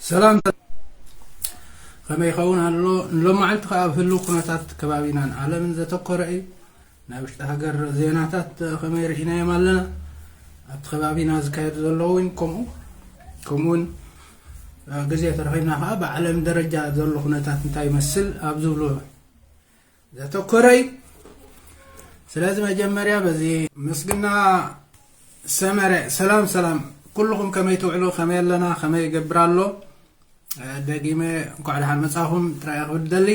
ሰላም፣ ከመይ ይኸውን ኣሎ? ንሎማዓልቲ ከኣ ኣብ ህልው ኩነታት ከባቢናን ዓለምን ዘተኮረ እዩ። ናይ ውሽጢ ሃገር ዜናታት ከመይ ርኢናዮም ኣለና? ኣብቲ ከባቢና ዝካየዱ ዘለዉ እውን ከምኡ፣ ከምኡውን፣ እ፣ ግዜ ተረኺብና ከኣ ብዓለም ደረጃ ዘሎ ኩነታት እንታይ ይመስል ኣብ ዝብሉ ዘተኮረ እዩ። ስለዚ መጀመርያ በዚ ምስግና ሰመረ፣ ሰላም ሰላም፣ ኩልኹም ከመይ ትውዕሉ፣ ከመይ ኣለና፣ ከመይ ይገብር ኣሎ? እ፣ ደጊመ እንኳዕ ደሓን መጻኹም ጥራይ ክብል ደሊ።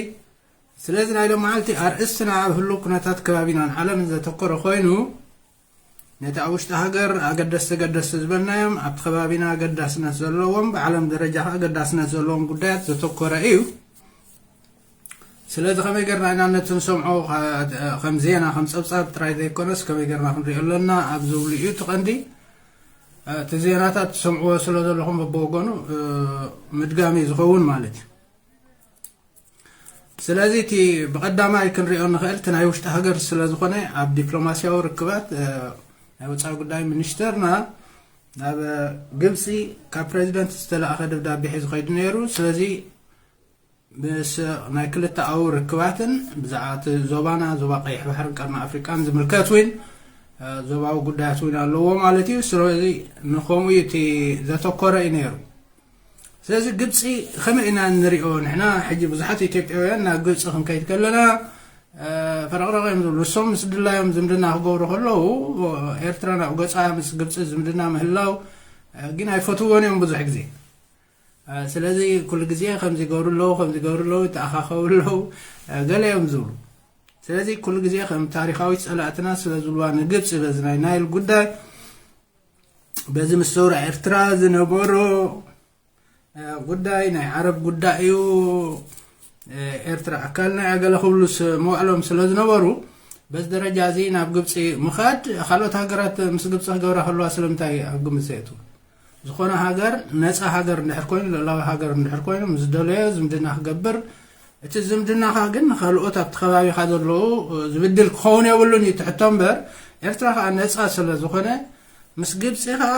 ስለዚ ናይ ሎም መዓልቲ ኣርእስትና ኣብ ህሉው ኩነታት ከባቢናን ዓለምን ዘተኮረ ኮይኑ፣ ነቲ ኣብ ውሽጢ ሃገር ኣገደስቲ ኣገደስቲ ዝበልናዮም ኣብቲ ከባቢና ኣገዳስነት ዘለዎም፣ ብዓለም ደረጃ ከኣ ኣገዳስነት ዘለዎም ጉዳያት ዘተኮረ እዩ። ስለዚ ከመይ ጌርና ኢና ነቲ ንሰምዖ ከ-፣ ከም ዜና፣ ከም ጸብጻብ ጥራይ ዘይኮነስ፣ ከመይ ጌርና ክንሪኦ ኣለና ኣብ ዝብሉ እዩ እቲ ቀንዲ። እ፣ እቲ ዜናታት ትሰምዕዎ ስለ ዘለኹም በብወገኑ፣ እ፣ ምድጋም እዩ ዝኸውን ማለት እዩ። ስለዚ እቲ ብቐዳማይ ክንሪኦ ንኽእል እቲ ናይ ውሽጢ ሃገር ስለ ዝኾነ፣ ኣብ ዲፕሎማስያዊ ርክባት፣ እ፣ ናይ ወጻኢ ጉዳይ ሚኒስተርና ናብ ግብጺ ካብ ፕሬዚደንት ዝተላእኸ ደብዳቤ ሒዙ ከይዱ ነይሩ። ስለዚ ምስ ናይ ክልተኣዊ ርክባትን ብዛዕባ እቲ ዞባና፣ ዞባ ቀይሕ ባሕርን ቀርኒ ኣፍሪቃን ዝምልከት እውን፣ እ፣ ዞባዊ ጉዳያት እውን ኣለዎ ማለት እዩ። ስለዚ ንኸምኡ እዩ እቲ ዘተኮረ እዩ ነይሩ። ስለዚ ግብጺ ከመይ ኢና ንሪኦ? ንሕና ሕጂ ብዙሓት ኢትዮጵያውያን ናብ ግብጺ ክንከይድ ከለና፣ እ፣ ፈረቕረቕ እዮም ዝብሉ። ንሶም ምስ ድላዮም ዝምድና ክገብሩ ከለዉ፣ ኤርትራ ናብ ገጻ ምስ ግብጺ ዝምድና ምህላው፣ እ፣ ግን ኣይፈትውዎን እዮም ብዙሕ ግዜ። እ፣ ስለዚ ኩሉ ግዜ ከምዚ ይገብሩ ኣለዉ፣ ከምዚ ይገብሩ ኣለዉ፣ ይተኣኻኸቡ ኣለዉ፣ እ፣ ገለ እዮም ዝብሉ። ስለዚ ኩሉ ግዜ ከም ታሪኻዊት ጸላእትና ስለ ዝብልዋ ንግብጺ በዚ ናይ ናይል ጉዳይ፣ በዚ ምስ ሰውራ ኤርትራ ዝነበሮ፣ እ፣ ጉዳይ ናይ ዓረብ ጉዳይ እዩ። እ፣ ኤርትራ ኣካልና እያ ገለ ክብሉ ስ-፣ መዋዕሎም ስለ ዝነበሩ፣ በዚ ደረጃ እዚ ናብ ግብጺ ምኻድ፣ ካልኦት ሃገራት ምስ ግብጺ ክገብራ ከለዋ ስለምንታይ ኣብ ግምት ዘየእትዉ? ዝኾነ ሃገር ነጻ ሃገር እንድሕር ኮይኑ፣ ልኡላዊ ሃገር እንድሕር ኮይኑ፣ ምስ ደለዮ ዝምድና ክገብር፣ እቲ ዝምድናኻ ግን ንኻልኦት ኣብቲ ከባቢኻ ዘለዉ፣ እ፣ ዝብድል ክኸውን የብሉን እዩ እቲ ሕቶ እምበር፣ ኤርትራ ኸኣ ነጻ ስለ ዝኾነ፣ ምስ ግብጺ ኸኣ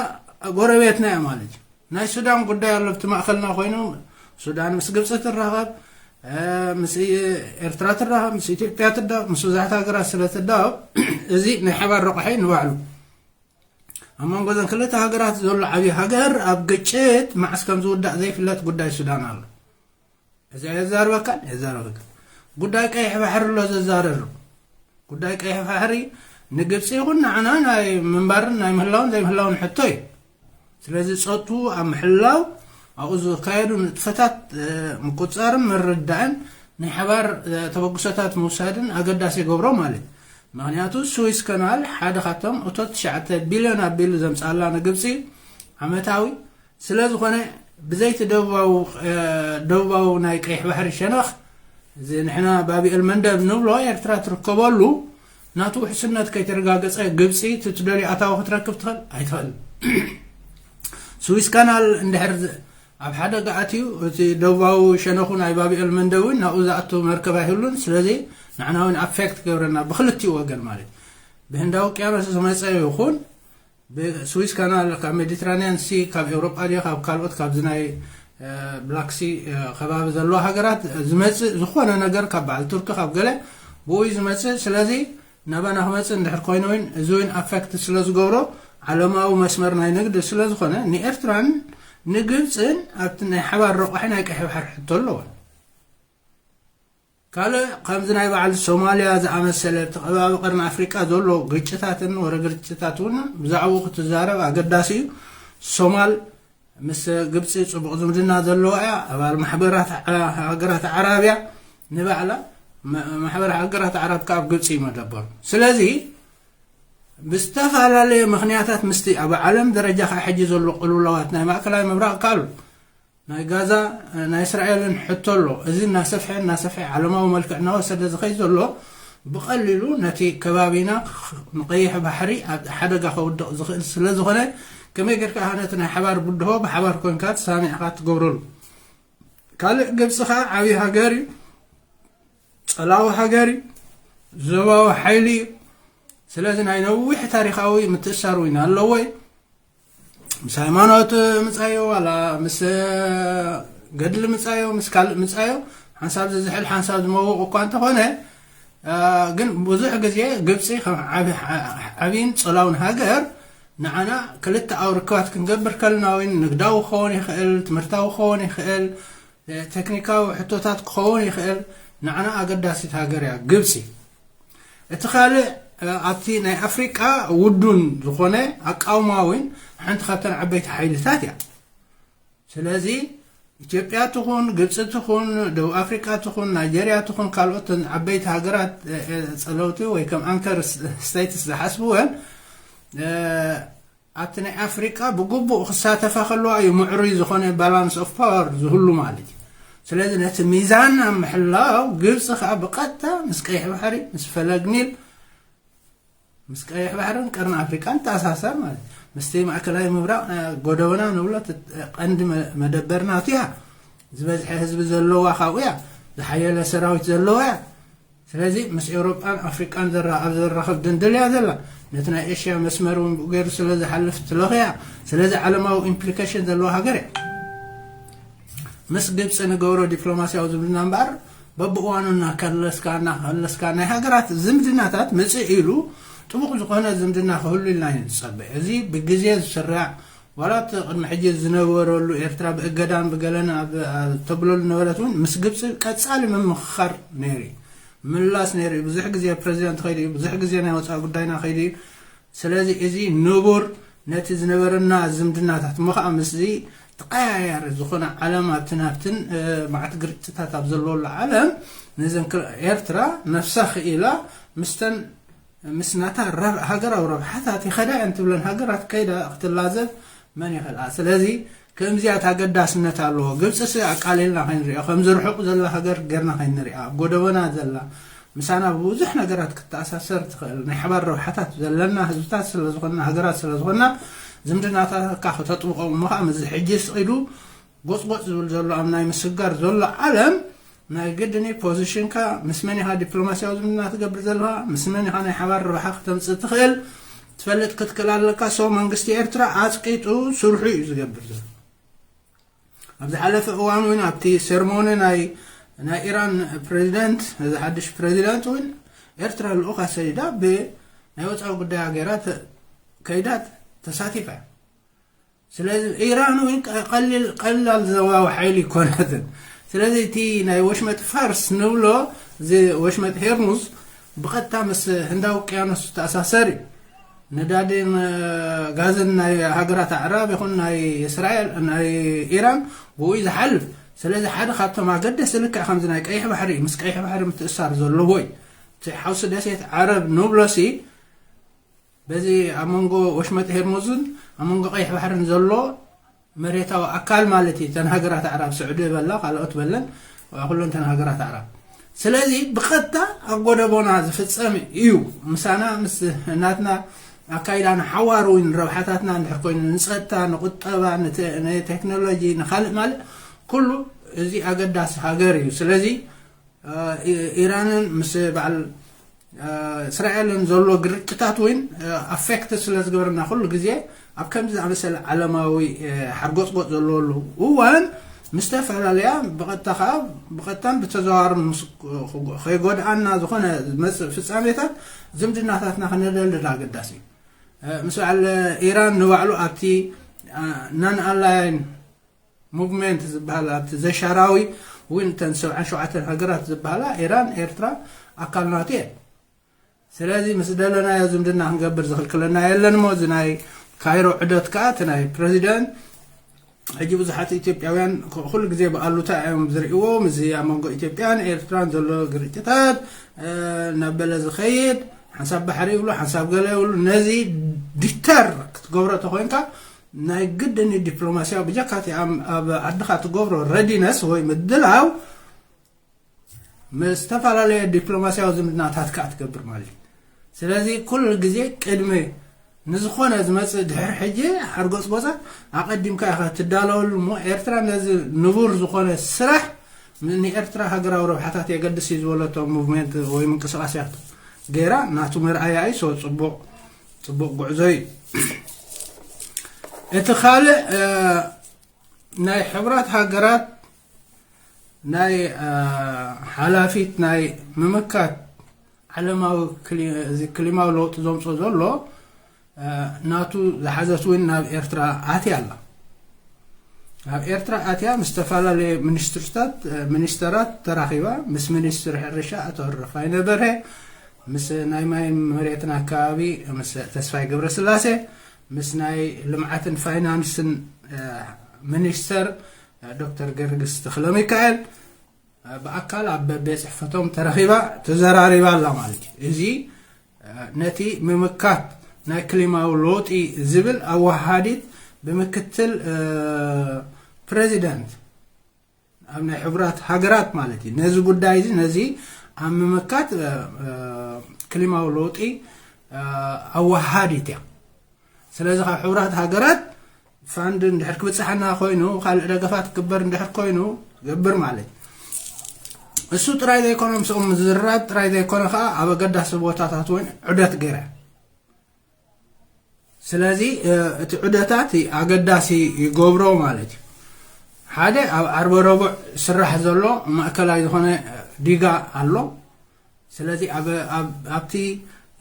ጎረቤትና እያ ማለት እዩ። ናይ ሱዳን ጉዳይ ኣሎ ኣብቲ ማእከልና ኮይኑ፣ ሱዳን ምስ ግብጺ ትራኸብ፣ እ፣ ምስ ኢ-፣ ኤርትራ ትራኸብ፣ ምስ ኢትዮጵያ ትዳወብ፣ ምስ ብዙሓት ሃገራት ስለ ትዳወብ፣ እዚ ናይ ሓባር ረቑሒ ንባዕሉ። ኣብ መንጎ እዘን ክልተ ሃገራት ዘሎ ዓብዪ ሃገር ኣብ ግጭት መዓስ ከም ዝውዳእ ዘይፍለጥ ጉዳይ ሱዳን ኣሎ። እዚ ኣየዛርበካን የዛረበካ። ጉዳይ ቀይሕ ባሕሪ ኣሎ ዘዛረሩ። ጉዳይ ቀይሕ ባሕሪ ንግብጺ ይኹን ንዓና ናይ ምንባርን ናይ ምህላውን ዘይምህላውን ሕቶ እዩ። ስለዚ ጸጥቱ ኣብ ምሕላው ኣብኡ ዝካየዱ ንጥፈታት፣ እ፣ ምቁጽጻርን ምርዳእን ናይ ሓባር፣ እ፣ ተበግሶታት ምውሳድን ኣገዳሲ ይገብሮ ማለት እዩ። ምኽንያቱ ስዊስ ከናል ሓደ ካብቶም እቶ ትሽዓተ ቢልዮን ኣቢሉ ዘምጽኣላ ንግብጺ ዓመታዊ ስለ ዝኾነ ብዘይቲ ደቡባዊ፣ እ፣ ደቡባዊ ናይ ቀይሕ ባሕሪ ሸነኽ እዚ ንሕና ባብኤል መንደብ ንብሎ ኤርትራ ትርከበሉ ናቱ ውሕስነት ከይተረጋገጸ ግብጺ እቲ ትደልዮ ኣታዊ ክትረክብ ትኽእል ኣይትኽእል። ስዊስ ካናል እንድሕር ዝ-፣ ኣብ ሓደጋ ኣትዩ እቲ ደቡባዊ ሸነኹ ናይ ባብኤል መንደብ እውን ናብኡ ዝኣቱ መርከብ ኣይህሉን። ስለዚ ንዓና እውን ኣፌክት ገብረና ብክልቲኡ ወገን ማለት ብህንዳዊ ውቅያኖስ ዝመጸ ይኹን ብስዊስ ካናል ካብ ሜዲትራንያን ሲ ካብ ኤውሮጳ ድዩ ካብ ካልኦት ካብዚ ናይ፣ እ፣ ብላክ ሲ፣ እ፣ ከባቢ ዘለዎ ሃገራት ዝመጽእ ዝኾነ ነገር ካብ በዓል ቱርኪ ካብ ገለ ብኡ እዩ ዝመጽእ። ስለዚ ናባና ክመጽእ እንድሕር ኮይኑ እውን እዚ እውን ኣፌክት ስለ ዝገብሮ ዓለማዊ መስመር ናይ ንግዲ ስለ ዝኾነ ንኤርትራን ንግብጽን ኣብቲ ናይ ሓባር ረቋሒ ናይ ቀይሕ ባሕሪ ሕቶ ኣለዎን። ካልእ ከምዚ ናይ በዓል ሶማልያ ዝኣመሰለ እቲ ከባቢ ቀርኒ ኣፍሪቃ ዘሎ ግጭታትን ወረ ግጭታት እውን ብዛዕባኡ ክትዛረብ ኣገዳሲ እዩ። ሶማል ምስ ግብጺ ጽቡቕ ዝምድና ዘለዋ እያ። ኣባል ማሕበራት ዓ-፣ ሃገራት ዓረብ እያ። ንባዕላ መ-፣ ማሕበር ሃገራት ዓረብ ከኣ ኣብ ግብጺ እዩ መደበሩ። ስለዚ ብዝተፈላለየ ምኽንያታት ምስቲ ኣብ ዓለም ደረጃ ከኣ ሕጂ ዘሎ ቅልውላዋት ናይ ማእከላይ ምብራቕ ካልእ ናይ ጋዛ፣ ናይ እስራኤልን ሕቶ ኣሎ። እዚ እናሰፍሐ እናሰፍሐ ዓለማዊ መልክዕ እናወሰደ ዝኸይድ ዘሎ ብቐሊሉ ነቲ ከባቢና ንቐይሕ ባሕሪ ኣብ ሓደጋ ከውድቕ ዝኽእል ስለ ዝኾነ ከመይ ጌርካ ነቲ ናይ ሓባር ብድሆ ብሓባር ኮንካ ተሳሚዕካ ትገብረሉ? ካልእ፣ ግብፂ ከዓ ዓብዪ ሃገር እዩ፣ ፀላዊ ሃገር እዩ፣ ዞባዊ ሓይሊ እዩ። ስለዚ ናይ ነዊሕ ታሪኻዊ ምትእሳር እውን ኣለዎ እዩ። ምስ ሃይማኖት ምፃዮ ዋላ ምስ ገድሊ ምፃዮ ምስ ካልእ ምፃዮ ሓንሳብ ዝዝሕል ሓንሳብ ዝመውቕ እኳ እንተኾነ፣ ግን ብዙሕ ግዜ ግብፂ ከም ዓብይን ፀላውን ሃገር ንዓና ክልተ ኣውርክባት ክንገብር ከልና እውን ንግዳዊ ክኸውን ይኽእል፣ ትምህርታዊ ክኸውን ይኽእል፣ ቴክኒካዊ ሕቶታት ክኸውን ይኽእል፣ ንዓና ኣገዳሲት ሃገር እያ ግብፂ። እቲ ካልእ ኣብቲ ናይ ኣፍሪቃ ውዱን ዝኾነ ኣቃውማ እውን ሓንቲ ካብተን ዓበይቲ ሓይልታት እያ። ስለዚ ኢትዮጵያ ትኹን ግብፂ ትኹን ደቡብ ኣፍሪቃ ትኹን ናይጀርያ ትኹን ካልኦት ዓበይቲ ሃገራት ፀለውቲ ወይ ከም ኣንከር ስቴትስ ዝሓስብወን ኣብቲ ናይ ኣፍሪቃ ብግቡእ ክሳተፋ ከለዋ እዩ ምዕሩይ ዝኾነ ባላንስ ኦፍ ፓወር ዝህሉ ማለት እዩ። ስለዚ ነቲ ሚዛን ኣብ ምሕላው ግብፂ ከዓ ብቐጥታ ምስ ቀይሕ ባሕሪ ምስ ፈለግ ኒል ምስ ቀይሕ ባሕርን ቀርኒ ኣፍሪቃን ተኣሳሰር ማለት እዩ። ምስቲ ማእከላይ ምብራቕ ጎደቦና ንብሎ ቀንዲ መደበርና እቲያ ዝበዝሐ ህዝቢ ዘለዋ ካብኡ እያ። ዝሓየለ ሰራዊት ዘለዋ እያ። ስለዚ ምስ ኤውሮጳን ኣፍሪቃን ኣብ ዘራኽብ ድንድል እያ ዘላ። ነቲ ናይ ኤሽያ መስመር እውን ብኡ ገይሩ ስለ ዝሓልፍ ትለኽያ። ስለዚ ዓለማዊ ኢምፕሊኬሽን ዘለዋ ሃገር እያ። ምስ ግብፂ ንገብሮ ዲፕሎማሲያዊ ዝምድና እምበኣር በብእዋኑ እናከለስካ እናከለስካ ናይ ሃገራት ዝምድናታት ምፅእ ኢሉ ጥቡቕ ዝኾነ ዝምድና ክህሉ ኢልና እዩ ንፀበ። እዚ ብግዜ ዝስራዕ ዋላ እቲ ቅድሚ ሕጂ ዝነበረሉ ኤርትራ ብእገዳን ብገለን ተብለሉ ነበረት እውን ምስ ግብፂ ቀፃሊ ምምኽኻር ነይሩ እዩ። ምላስ ነይሩ እዩ። ብዙሕ ግዜ ፕሬዚደንት ከይዱ እዩ። ብዙሕ ግዜ ናይ ወፃኢ ጉዳይና ከይዱ እዩ። ስለዚ እዚ ንቡር ነቲ ዝነበረና ዝምድናታት እሞ ከዓ ምስዚ ተቀያያሪ ዝኾነ ዓለም ኣብቲ ናብትን ማዕት ግርጭታት ኣብ ዘለወሉ ዓለም ነዘን ኤርትራ ነፍሳ ክኢላ ምስተን ምስ ናታ ሃገራዊ ረብሓታት ይኸዳ እየን ትብለን ሃገራት ከይዳ ክትላዘብ መን ይኽእልኣ? ስለዚ ከምዚኣ ኣገዳስነት ኣለዎ። ግብፅሲ ኣቃሊልና ከይንሪኦ ከም ዝርሕቁ ዘላ ሃገር ጌርና ከይንሪኣ ኣብ ጎደቦና ዘላ ምሳና ብብዙሕ ነገራት ክትተኣሳሰር ትኽእል ናይ ሓባር ረብሓታት ዘለና ህዝብታት ስለዝኾንና ሃገራት ስለዝኾንና ዝምድናታትካ ከተጥብቆ እሞ ከዓ ምስዚ ሕጂ ስኢዱ ጎፅጎፅ ዝብል ዘሎ ኣብ ናይ ምስጋር ዘሎ ዓለም ናይ ግድኒ ፖዚሽንካ ምስ መን ኢኻ ዲፕሎማሲያዊ ዝምድና ትገብር ዘለኻ፣ ምስ መን ኢኻ ናይ ሓባር ረብሓ ክተምፅእ ትኽእል ትፈልጥ ክትክእል ኣለካ። ሶ መንግስቲ ኤርትራ ኣፅቂጡ ስርሑ እዩ ዝገብር ዘሎ። ኣብ ዝሓለፈ እዋን እውን ኣብቲ ሴርሞኒ ናይ ናይ ኢራን ፕሬዚደንት እዚ ሓድሽ ፕሬዚደንት እውን ኤርትራ ልኡኻ ሰዲዳ ብናይ ወፃኢ ጉዳይ ገይራ ከይዳ ተሳቲፋ። ስለዚ ኢራን እውን ቀሊል ቀላል ዘዋዊ ሓይሊ ይኮነትን። ስለዚ እቲ ናይ ወሽመጥ ፋርስ ንብሎ እዚ ወሽመጥ ሄርሙዝ ብቐጥታ ምስ ህንዳዊ ውቅያኖስ ዝተኣሳሰር እዩ። ነዳድን ጋዝን ናይ ሃገራት ኣዕራብ ይኹን ናይ እስራኤል ናይ ኢራን ብኡ ዝሓልፍ። ስለዚ ሓደ ካብቶም ኣገደሲ ልክዕ ከምዚ ናይ ቀይሕ ባሕሪ ምስ ቀይሕ ባሕሪ ምትእሳር ዘለዎ እዩ። እቲ ሓውሲ ደሴት ዓረብ ንብሎሲ በዚ ኣብ መንጎ ወሽመጥ ሄርሙዝን ኣብ መንጎ ቀይሕ ባሕርን ዘሎ መሬታዊ ኣካል ማለት እዩ። እተን ሃገራት ኣዕራብ ስዑዲ በላ ካልኦት በለን ኩለን እተን ሃገራት ኣዕራብ። ስለዚ ብቐጥታ ኣብ ጎደቦና ዝፍጸም እዩ። ምሳና ምስ ናትና ኣካይዳ ንሓዋር እውን ረብሓታትና እንድሕር ኮይኑ ንፀጥታ፣ ንቁጠባ፣ ንቴክኖሎጂ፣ ንካልእ ማለት ኩሉ እዚ ኣገዳሲ ሃገር እዩ። ስለዚ ኢራንን ምስ በዓል እስራኤልን ዘሎ ግርጭታት እውን ኣፌክት ስለ ዝገበረና ኩሉ ግዜ ኣብ ከምዚ ዝኣመሰለ ዓለማዊ ሓርጎፅጎፅ ዘለወሉ እዋን ምስ ዝተፈላለያ ብቐጥታ ከዓ ብቐጥታን ብተዘዋዋርን ምስ ከይጎድኣና ዝኾነ ዝመፅእ ፍፃሜታት ዝምድናታትና ክነደልድል ኣገዳሲ እዩ። ምስ በዓል ኢራን ንባዕሉ ኣብቲ ናን ኣላይን ሙቭመንት ዝበሃል ኣብቲ ዘሻራዊ እውን እተን ሰብዓን ሸውዓተን ሃገራት ዝበሃላ ኢራን ኤርትራ ኣካል ናቱ እየን። ስለዚ ምስ ደለናዮ ዝምድና ክንገብር ዝኽልክለና የለን እሞ እዚ ናይ ካይሮ ዕደት ከዓ እቲ ናይ ፕሬዚደንት ሕጂ ብዙሓት ኢትዮጵያውያን ኩሉ ግዜ ብኣሉታ እዮም ዝርእይዎ። ምስዚ ኣብ መንጎ ኢትዮጵያን ኤርትራን ዘሎ ግርጭታት እናበለ ዝኸይድ ሓንሳብ ባሕሪ ይብሉ ሓንሳብ ገለ ይብሉ። ነዚ ዲተር ክትገብሮ ተኮይንካ ናይ ግድን ዲፕሎማሲያዊ ብጀካ እቲ ኣብ ዓድኻ ትገብሮ ረዲነስ ወይ ምድላው ምስ ዝተፈላለየ ዲፕሎማሲያዊ ዝምድናታት ከዓ ትገብር ማለት እዩ። ስለዚ ኩሉ ግዜ ቅድሚ ንዝኾነ ዝመጽእ ድሕር ሕጂ ሓርጎጽጎጻት ኣቐዲምካ ኢኻ ትዳለወሉ እሞ፣ ኤርትራ ነዚ ንቡር ዝኾነ ስራሕ ም-፣ ንኤርትራ ሃገራዊ ረብሓታት የገድስ እዩ ዝበለቶ ሙቭመንት ወይ ምንቅስቓስ እያ ገይራ፣ ናቱ መርኣያ እዩ። ሶ ጽቡቕ፣ ጽቡቕ ጉዕዞ እዩ። እቲ ካልእ፣ እ፣ ናይ ሕቡራት ሃገራት ናይ፣ እ፣ ሓላፊት ናይ ምምካት ዓለማዊ ክሊ-፣ እዚ ክሊማዊ ለውጢ ዘምጾ ዘሎ፣ እ፣ ናቱ ዝሓዘት እውን ናብ ኤርትራ ኣትያ ኣላ። ኣብ ኤርትራ ኣትያ ምስ ዝተፈላለየ ሚኒስትርታት፣ እ፣ ሚኒስተራት ተራኺባ፣ ምስ ሚኒስትር ሕርሻ ኣቶ ረፋይነ በርሀ፣ ምስ ናይ ማይን መሬትን ኣካባቢ ምስ ተስፋይ ገብረስላሴ፣ ምስ ናይ ልምዓትን ፋይናንስን፣ እ፣ ሚኒስተር፣ እ፣ ዶክተር ገርግስ ተኽለ ሚካኤል፣ እ፣ ብኣካል ኣብ ቤት ጽሕፈቶም ተረኺባ ተዘራሪባ ኣላ ማለት እዩ። እዚ፣ እ፣ ነቲ ምምካት ናይ ክሊማዊ ለውጢ ዝብል ኣወሃሃዲት ብምክትል፣ እ፣ ፕሬዚደንት ኣብ ናይ ሕቡራት ሃገራት ማለት እዩ። ነዚ ጉዳይ እዚ፣ ነዚ ኣብ ምምካት፣ እ፣ እ፣ ክሊማዊ ለውጢ፣ እ፣ ኣወሃሃዲት እያ። ስለዚ ካብ ሕቡራት ሃገራት ፋንድ እንድሕር ክብጽሓና ኮይኑ፣ ካልእ ደገፋት ክግበር እንድሕር ኮይኑ፣ ገብር ማለት እዩ። እሱ ጥራይ ዘይኮነ፣ ምስኦም ምዝርራብ ጥራይ ዘይኮነ፣ ከኣ ኣብ ኣገዳሲ ቦታታት እውን ዑደት ገይራ። ስለዚ፣ እ፣ እቲ ዑደታት ኣገዳሲ ይገብሮ ማለት እዩ። ሓደ፣ ኣብ ዓርበ ረቡዕ ስራሕ ዘሎ ማእከላይ ዝኾነ ዲጋ ኣሎ። ስለዚ፣ ኣብ፣ ኣብ፣ ኣብቲ፣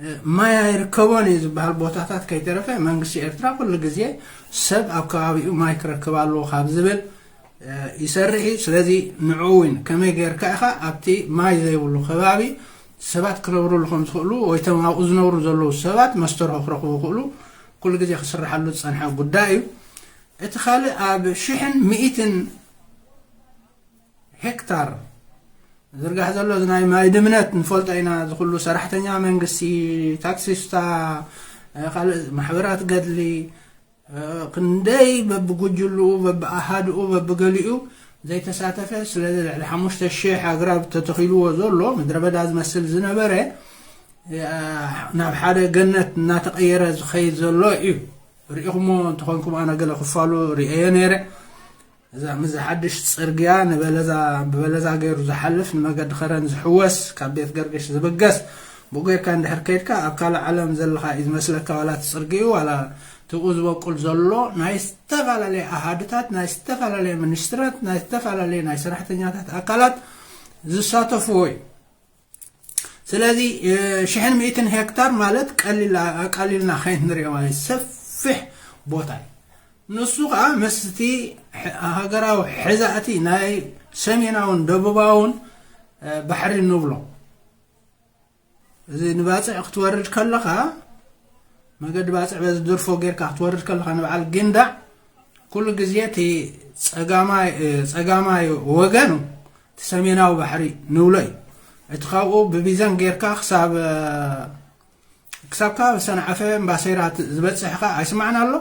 እ፣ ማይ ኣይርከቦን እዩ ዝበሃል ቦታታት ከይተረፈ፣ መንግስቲ ኤርትራ ኩሉ ግዜ ሰብ ኣብ ከባቢኡ ማይ ክረክብ ኣለዎ ካብ ዝብል፣ እ፣ ይሰርሕ እዩ። ስለዚ፣ ንዕኡ እውን ከመይ ጌርካ ኢኻ ኣብቲ ማይ ዘይብሉ ከባቢ ሰባት ክነብሩሉ ከም ዝኽእሉ፣ ወይ እቶም ኣብኡ ዝነብሩ ዘለዉ ሰባት መስተርሆ ክረኽቡ ይኽእሉ፣ ኩሉ ግዜ ክስርሓሉ ዝጸንሐ ጉዳይ እዩ። እቲ ካልእ፣ ኣብ ሽሕን ሚእትን ሄክታር ዝርጋሕ ዘሎ እዚ ናይ ማይ ድምነት ንፈልጦ ኢና። እዚ ኩሉ ሰራሕተኛ መንግስቲ፣ ታክሲስታ፣ እ፣ ካልእ ማሕበራት ገድሊ፣ እ፣ ክንደይ በብጉጅልኡ፣ በብኣሃድኡ፣ በብገሊኡ ዘይተሳተፈ፣ ስለዚ ልዕሊ ሓሙሽተ ሽሕ ኣግራብ ተተኺልዎ ዘሎ ምድረ በዳ ዝመስል ዝነበረ፣ እ፣ ናብ ሓደ ገነት እናተቐየረ ዝኸይድ ዘሎ እዩ። ርኢኹሞ እንተኾንኩም፣ ኣነ ገለ ክፋሉ ርእየ ነይረ። እዛ፣ ምስዚ ሓድሽ ጽርግያ ንበለዛ፣ ብበለዛ ገይሩ ዝሓልፍ፣ ንመገዲ ከረን ዝሕወስ፣ ካብ ቤት ገርግሽ ዝብገስ፣ ብኡ ጌርካ እንድሕር ከይድካ፣ ኣብ ካልእ ዓለም ዘለኻ እዩ ዝመስለካ። ዋላ እቲ ጽርግይኡ፣ ዋላ ትብኡ ዝበቁል ዘሎ ናይ ዝተፈላለየ ኣሃድታት፣ ናይ ዝተፈላለየ ሚኒስትራት፣ ናይ ዝተፈላለየ ናይ ሰራሕተኛታት ኣካላት ዝሳተፍዎ እዩ። ስለዚ፣ እ፣ ሽሕን ሚእትን ሄክታር ማለት ቀሊል፣ ኣቃሊልና ከይንሪኦ ማለት ሰፊሕ ቦታ እዩ። ንሱ ኸኣ ምስቲ ሕ-፣ ሃገራዊ ሕዛእቲ ናይ ሰሜናውን ደቡባውን፣ እ፣ ባሕሪ ንብሎ። እዚ ንባጽዕ ክትወርድ ከለኻ፣ መገዲ ባጽዕ በዚ ድርፎ ጌርካ ክትወርድ ከለኻ፣ ንበዓል ጊንዳዕ ኩሉ ግዜ እቲ ጸጋማይ፣ እ፣ ጸጋማይ ወገኑ እቲ ሰሜናዊ ባሕሪ ንብሎ እዩ። እቲ ካብኡ ብቢዘን ጌርካ ክሳብ፣ እ፣ ክሳብ ከባቢ ሰንዓፈ እምባሴራ ት-፣ ዝበጽሕ ከኣ ኣይስማዕን ኣሎ።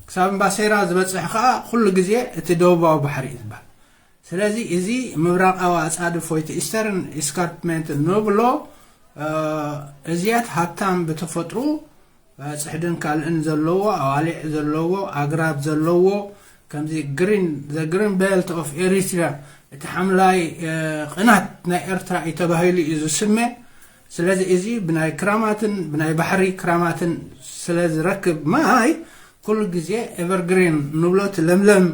ክሳብ እምባሴራ ዝበጽሕ ከኣ ኩሉ ግዜ እቲ ደቡባዊ ባሕሪ እዩ ዝበሃል። ስለዚ እዚ ምብራቓዊ ኣጻድፍ ወይ እቲ ኢስተርን ኢስካርፕመንት ንብሎ፣ እ፣ እዝያት ሃብታም ብተፈጥሩ፣ እ፣ ጽሕድን ካልእን ዘለዎ፣ ኣዋሊዕ ዘለዎ፣ ኣግራብ ዘለዎ፣ ከምዚ ግሪን፣ the green belt of Eritrea፣ እቲ ሓምላይ፣ እ፣ ቅናት ናይ ኤርትራ እዩ ተባሂሉ እዩ ዝስመ። ስለዚ እዚ ብናይ ክራማትን ብናይ ባሕሪ ክራማትን ስለ ዝረክብ ማይ ኩሉ ግዜ ኤቨርግሪን ንብሎ እቲ ለምለም፣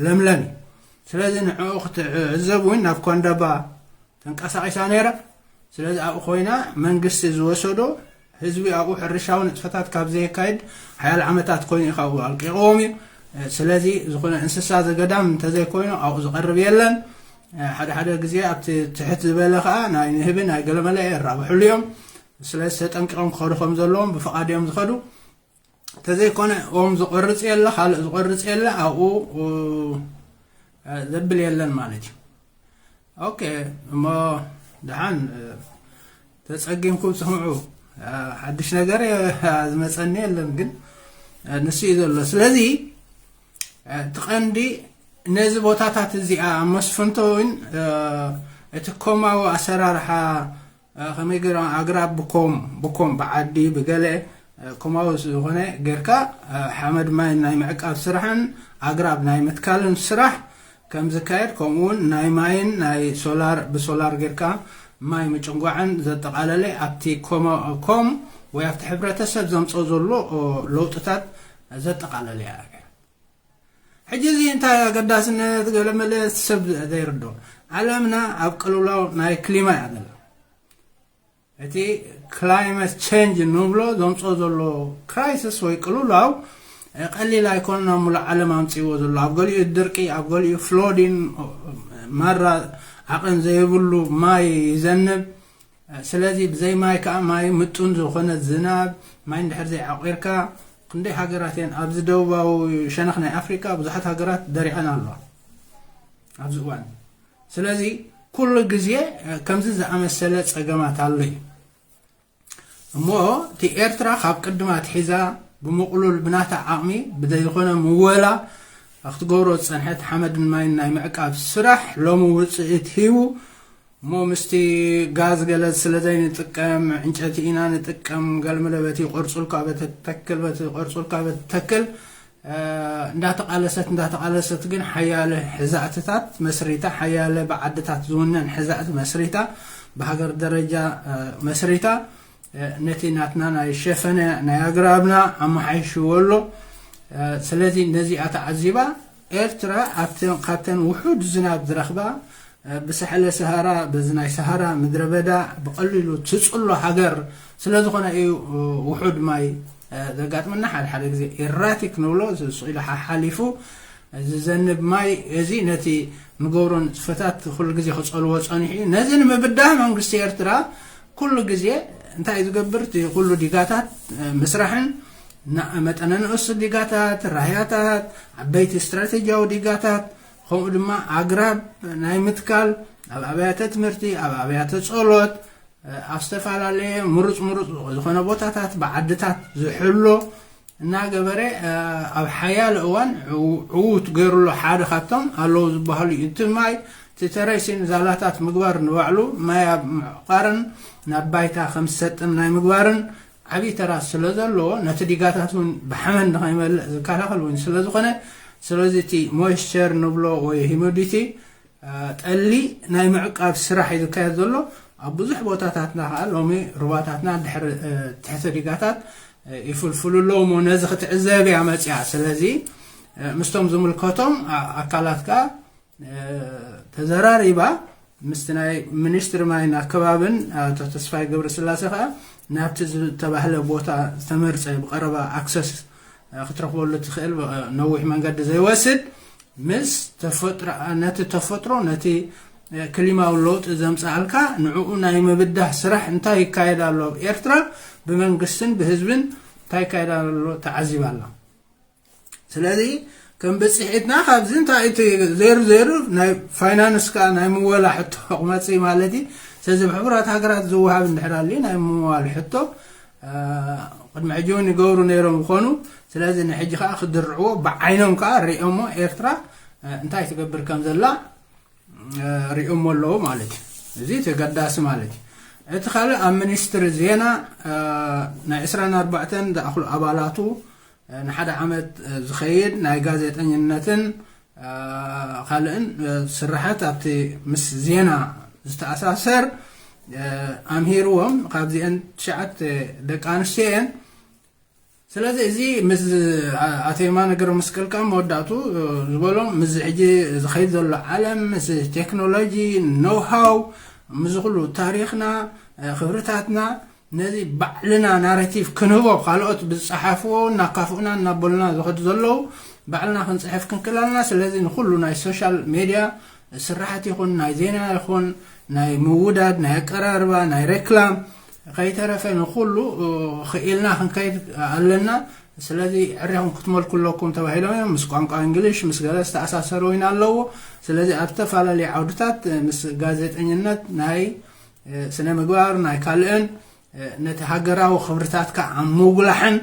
ለምለም እዩ። ስለዚ ንዕኡ ክትዕዘብ እውን ናብ ኳንዳባ ተንቀሳቒሳ ነይራ። ስለዚ ኣብኡ ኮይና መንግስቲ ዝወሰዶ ህዝቢ ኣብኡ ሕርሻዊ ንጥፈታት ካብ ዘየካይድ ሓያል ዓመታት ኮይኑ እዩ ካብኡ ኣልቂቕዎም እዩ። ስለዚ ዝኾነ እንስሳ ዘገዳም እንተዘይኮይኑ ኣብኡ ዝቐርብ የለን። ሓደ ሓደ ግዜ ኣብቲ ትሕት ዝበለ ከኣ ናይ ንህቢ ናይ ገለመለ የራብሕሉ እዮም። ስለዚ ተጠንቂቖም ክኸዱ ከም ዘለዎም ብፍቓድ እዮም ዝኸዱ። እንተዘይኮነ ኦም ዝቆርጽ የለ፣ ካልእ ዝቆርጽ የለ፣ ኣብኡ፣ እ፣ ዘብል የለን ማለት እዩ። ኦኬ፣ እሞ ደሓን፣ እ፣ ተጸጊምኩም ስምዑ። እ፣ ሓድሽ ነገር፣ እ፣ ዝመጸኒ የለን፣ ግን፣ እ፣ ንሱ እዩ ዘሎ። ስለዚ፣ እ፣ እቲ ቀንዲ ነዚ ቦታታት እዚኣ ኣብ መስፍንቶ እውን፣ እ፣ እቲ ኮማዊ ኣሰራርሓ፣ እ፣ ከመይ ገይሮም ኣግራብ ብኮም፣ ብኮም፣ ብዓዲ፣ ብገለ፣ ከምኡ ዝኾነ ጌርካ ሓመድ ማይ ናይ ምዕቃብ ስራሕን ኣግራብ ናይ ምትካልን ስራሕ ከም ዝካየድ፣ ከምኡ እውን ናይ ማይን ናይ ሶላር፣ ብሶላር ጌርካ ማይ ምጭንጓዕን ዘጠቓለለ ኣብቲ ኮም ወይ ኣብቲ ሕብረተሰብ ዘምፅኦ ዘሎ ለውጥታት ዘጠቓለለ እያ። ሕጂ እዚ እንታይ ኣገዳስነት ገለ መለ ሰብ ዘይርዶ? ዓለምና ኣብ ቅልውላው ናይ ክሊማ እያ ዘላ። እቲ ክላይመት ቸንጅ ንብሎ ዘምፅኦ ዘሎ ክራይሲስ ወይ ቅልውላው ቀሊል ኣይኮነን። ኣብ ሙሉእ ዓለም ኣምፅዎ ዘሎ፣ ኣብ ገሊኡ ድርቂ፣ ኣብ ገሊኡ ፍሎዲን፣ ማራ ዓቐን ዘይብሉ ማይ ይዘንብ። ስለዚ ብዘይ ማይ ከዓ፣ ማይ ምጡን ዝኾነ ዝናብ ማይ እንድሕር ዘይዓቂርካ፣ ክንደይ ሃገራት እየን ኣብዚ ደቡባዊ ሸነኽ ናይ ኣፍሪካ ብዙሓት ሃገራት ደሪቐን ኣለዋ ኣብዚ እዋን። ስለዚ ኩሉ ግዜ ከምዚ ዝኣመሰለ ፀገማት ኣሎ እዩ። እሞ እቲ ኤርትራ ካብ ቅድማ ኣትሒዛ ብምቕሉል ብናታ ዓቕሚ ብዘይኮነ ምወላ ክትገብሮ ዝፀንሐት ሓመድን ማይን ናይ ምዕቃብ ስራሕ ሎሚ ውፅኢት ሂቡ። እሞ ምስቲ ጋዝ ገለ ስለ ዘይንጥቀም፣ ዕንጨቲ ኢና ንጥቀም፣ ገለመለ በቲ ቆርጹልካ በተተክል፣ በቲ ቆርጹልካ በተተክል እንዳተቃለሰት እንዳተቃለሰት ግን ሓያለ ሕዛእትታት መስሪታ፣ ሓያለ ብዓድታት ዝውነን ሕዛእቲ መስሪታ፣ ብሃገር ደረጃ መስሪታ፣ ነቲ ናትና ናይ ሸፈነ ናይ ኣግራብና ኣመሓይሽዎ ኣሎ። ስለዚ ነዚኣ ተዓዚባ ኤርትራ ኣብተን፣ ካብተን ውሑድ ዝናብ ዝረኽባ ብሳሕለ ሰሃራ፣ በዚ ናይ ሰሃራ ምድረ በዳ ብቐሊሉ ትጽሎ ሃገር ስለ ዝኾነ እዩ ውሑድ ማይ ዘጋጥመና። ሓደ ሓደ ግዜ ኤራቲክ ንብሎ፣ ስቕ ኢሉ ሓሓሊፉ ዝዘንብ ማይ፣ እዚ ነቲ ንገብሮ ንጥፈታት ኩሉ ግዜ ክጸልዎ ጸኒሑ እዩ። ነዚ ንምብዳህ መንግስቲ ኤርትራ ኩሉ ግዜ እንታይ እዩ ዝገብር? እቲ ኩሉ ዲጋታት ምስራሕን፣ መጠነ ንእሱ ዲጋታት፣ ራህያታት፣ ዓበይቲ ስትራቴጂያዊ ዲጋታት፣ ከምኡ ድማ ኣግራብ ናይ ምትካል፣ ኣብ ኣብያተ ትምህርቲ፣ ኣብ ኣብያተ ጸሎት፣ ኣብ ዝተፈላለየ ምሩጽ ምሩጽ ዝኾነ ቦታታት ብዓድታት ዝሕሎ እናገበረ፣ ኣብ ሓያለ እዋን ዕዉት ገይሩሎ ሓደ ካብቶም ኣለዉ ዝበሃሉ እዩ። እቲ ማይ፣ እቲ ተረሲን ዛላታት ምግባር ንባዕሉ ማይ ኣብ ምዕቋርን ናብ ባይታ ከም ዝሰጥም ናይ ምግባርን ዓብዪ ተራ ስለ ዘለዎ፣ ነቲ ዲጋታት እውን ብሓመድ ንኸይመልእ ዝከላኸል እውን ስለ ዝኾነ፣ ስለዚ እቲ ሞይስቸር ንብሎ ወይ ሂሚዲቲ፣ ጠሊ ናይ ምዕቃብ ስራሕ እዩ ዝካየድ ዘሎ። ኣብ ብዙሕ ቦታታትና ከዓ ሎሚ ሩባታትና ድሕሪ ትሕቲ ዲጋታት ይፍልፍሉ ኣለዉ እሞ ነዚ ክትዕዘብ እያ መፅያ። ስለዚ ምስቶም ዝምልከቶም ኣካላት ከዓ ተዘራሪባ፣ ምስቲ ናይ ሚኒስትሪ ማይን ኣከባብን ኣቶ ተስፋይ ገብረስላሴ ከዓ ናብቲ ዝተባህለ ቦታ ዝተመርፀ ብቐረባ ኣክሰስ ክትረኽበሉ ትኽእል፣ ነዊሕ መንገዲ ዘይወስድ፣ ምስ ተፈጥሮ፣ ነቲ ተፈጥሮ፣ ነቲ ክሊማዊ ለውጢ ዘምፅኣልካ ንዕኡ ናይ ምብዳህ ስራሕ እንታይ ይካየድ ኣሎ ኣብ ኤርትራ፣ ብመንግስትን ብህዝብን እንታይ ይካየድ ኣሎ ተዓዚባ ኣላ። ስለዚ ከም ብፅሒትና ካብዚ እንታይ እቲ ዜሩ ዜሩ ናይ ፋይናንስ ከዓ ናይ ምወላ ሕቶ ክመፅእ ማለት እዩ። ስለዚ ብሕቡራት ሃገራት ዝወሃብ እንድሕር ኣልዩ ናይ ምዋል ሕቶ ቅድሚ ሕጂ እውን ይገብሩ ነይሮም ይኾኑ። ስለዚ ንሕጂ ከዓ ክድርዕዎ ብዓይኖም ከዓ ሪኦሞ ኤርትራ እንታይ ትገብር ከም ዘላ ሪኦሞ ኣለዉ ማለት እዩ። እዚ ተገዳሲ ማለት እዩ። እቲ ካልእ ኣብ ሚኒስትሪ ዜና ናይ ዕስራን ኣርባዕተን ዝኣኽሉ ኣባላቱ ንሓደ ዓመት ዝኸይድ ናይ ጋዜጠኝነትን ካልእን ስራሓት ኣብቲ ምስ ዜና ዝተኣሳሰር ኣምሂርዎም። ካብዚአን ትሽዓተ ደቂ ኣንስትዮ እየን። ስለዚ እዚ ምስ ኣቶ የማነ ገብረ መስቀል ከዓ መወዳእቱ ዝበሎም ምስዚ ሕጂ ዝኸይድ ዘሎ ዓለም፣ ምስ ቴክኖሎጂ፣ ኖውሃው፣ ምስዚ ኩሉ ታሪኽና፣ ክብርታትና፣ ነዚ ባዕልና ናሬቲቭ ክንህቦ፣ ካልኦት ብዝፀሓፍዎ እናካፍኡና እናበሉና ዝኸዱ ዘለዉ ባዕልና ክንፅሕፍ ክንክእል ኣለና። ስለዚ ንኩሉ ናይ ሶሻል ሜድያ ስራሕት ይኹን ናይ ዜና ይኹን ናይ ምውዳድ ናይ ኣቀራርባ ናይ ሬክላም ከይተረፈ ንኩሉ ክኢልና ክንከይድ ኣለና። ስለዚ ዕሪኹም ክትመልኩ ኣለኩም ተባሂሎም እዮም። ምስ ቋንቋ እንግሊሽ ምስ ገለ ዝተኣሳሰሩ እውን ኣለዎ። ስለዚ ኣብ ዝተፈላለዩ ዓውድታት ምስ ጋዜጠኝነት ናይ ስነ ምግባር ናይ ካልእን ነቲ ሃገራዊ ክብርታትካ ኣብ ምጉላሕን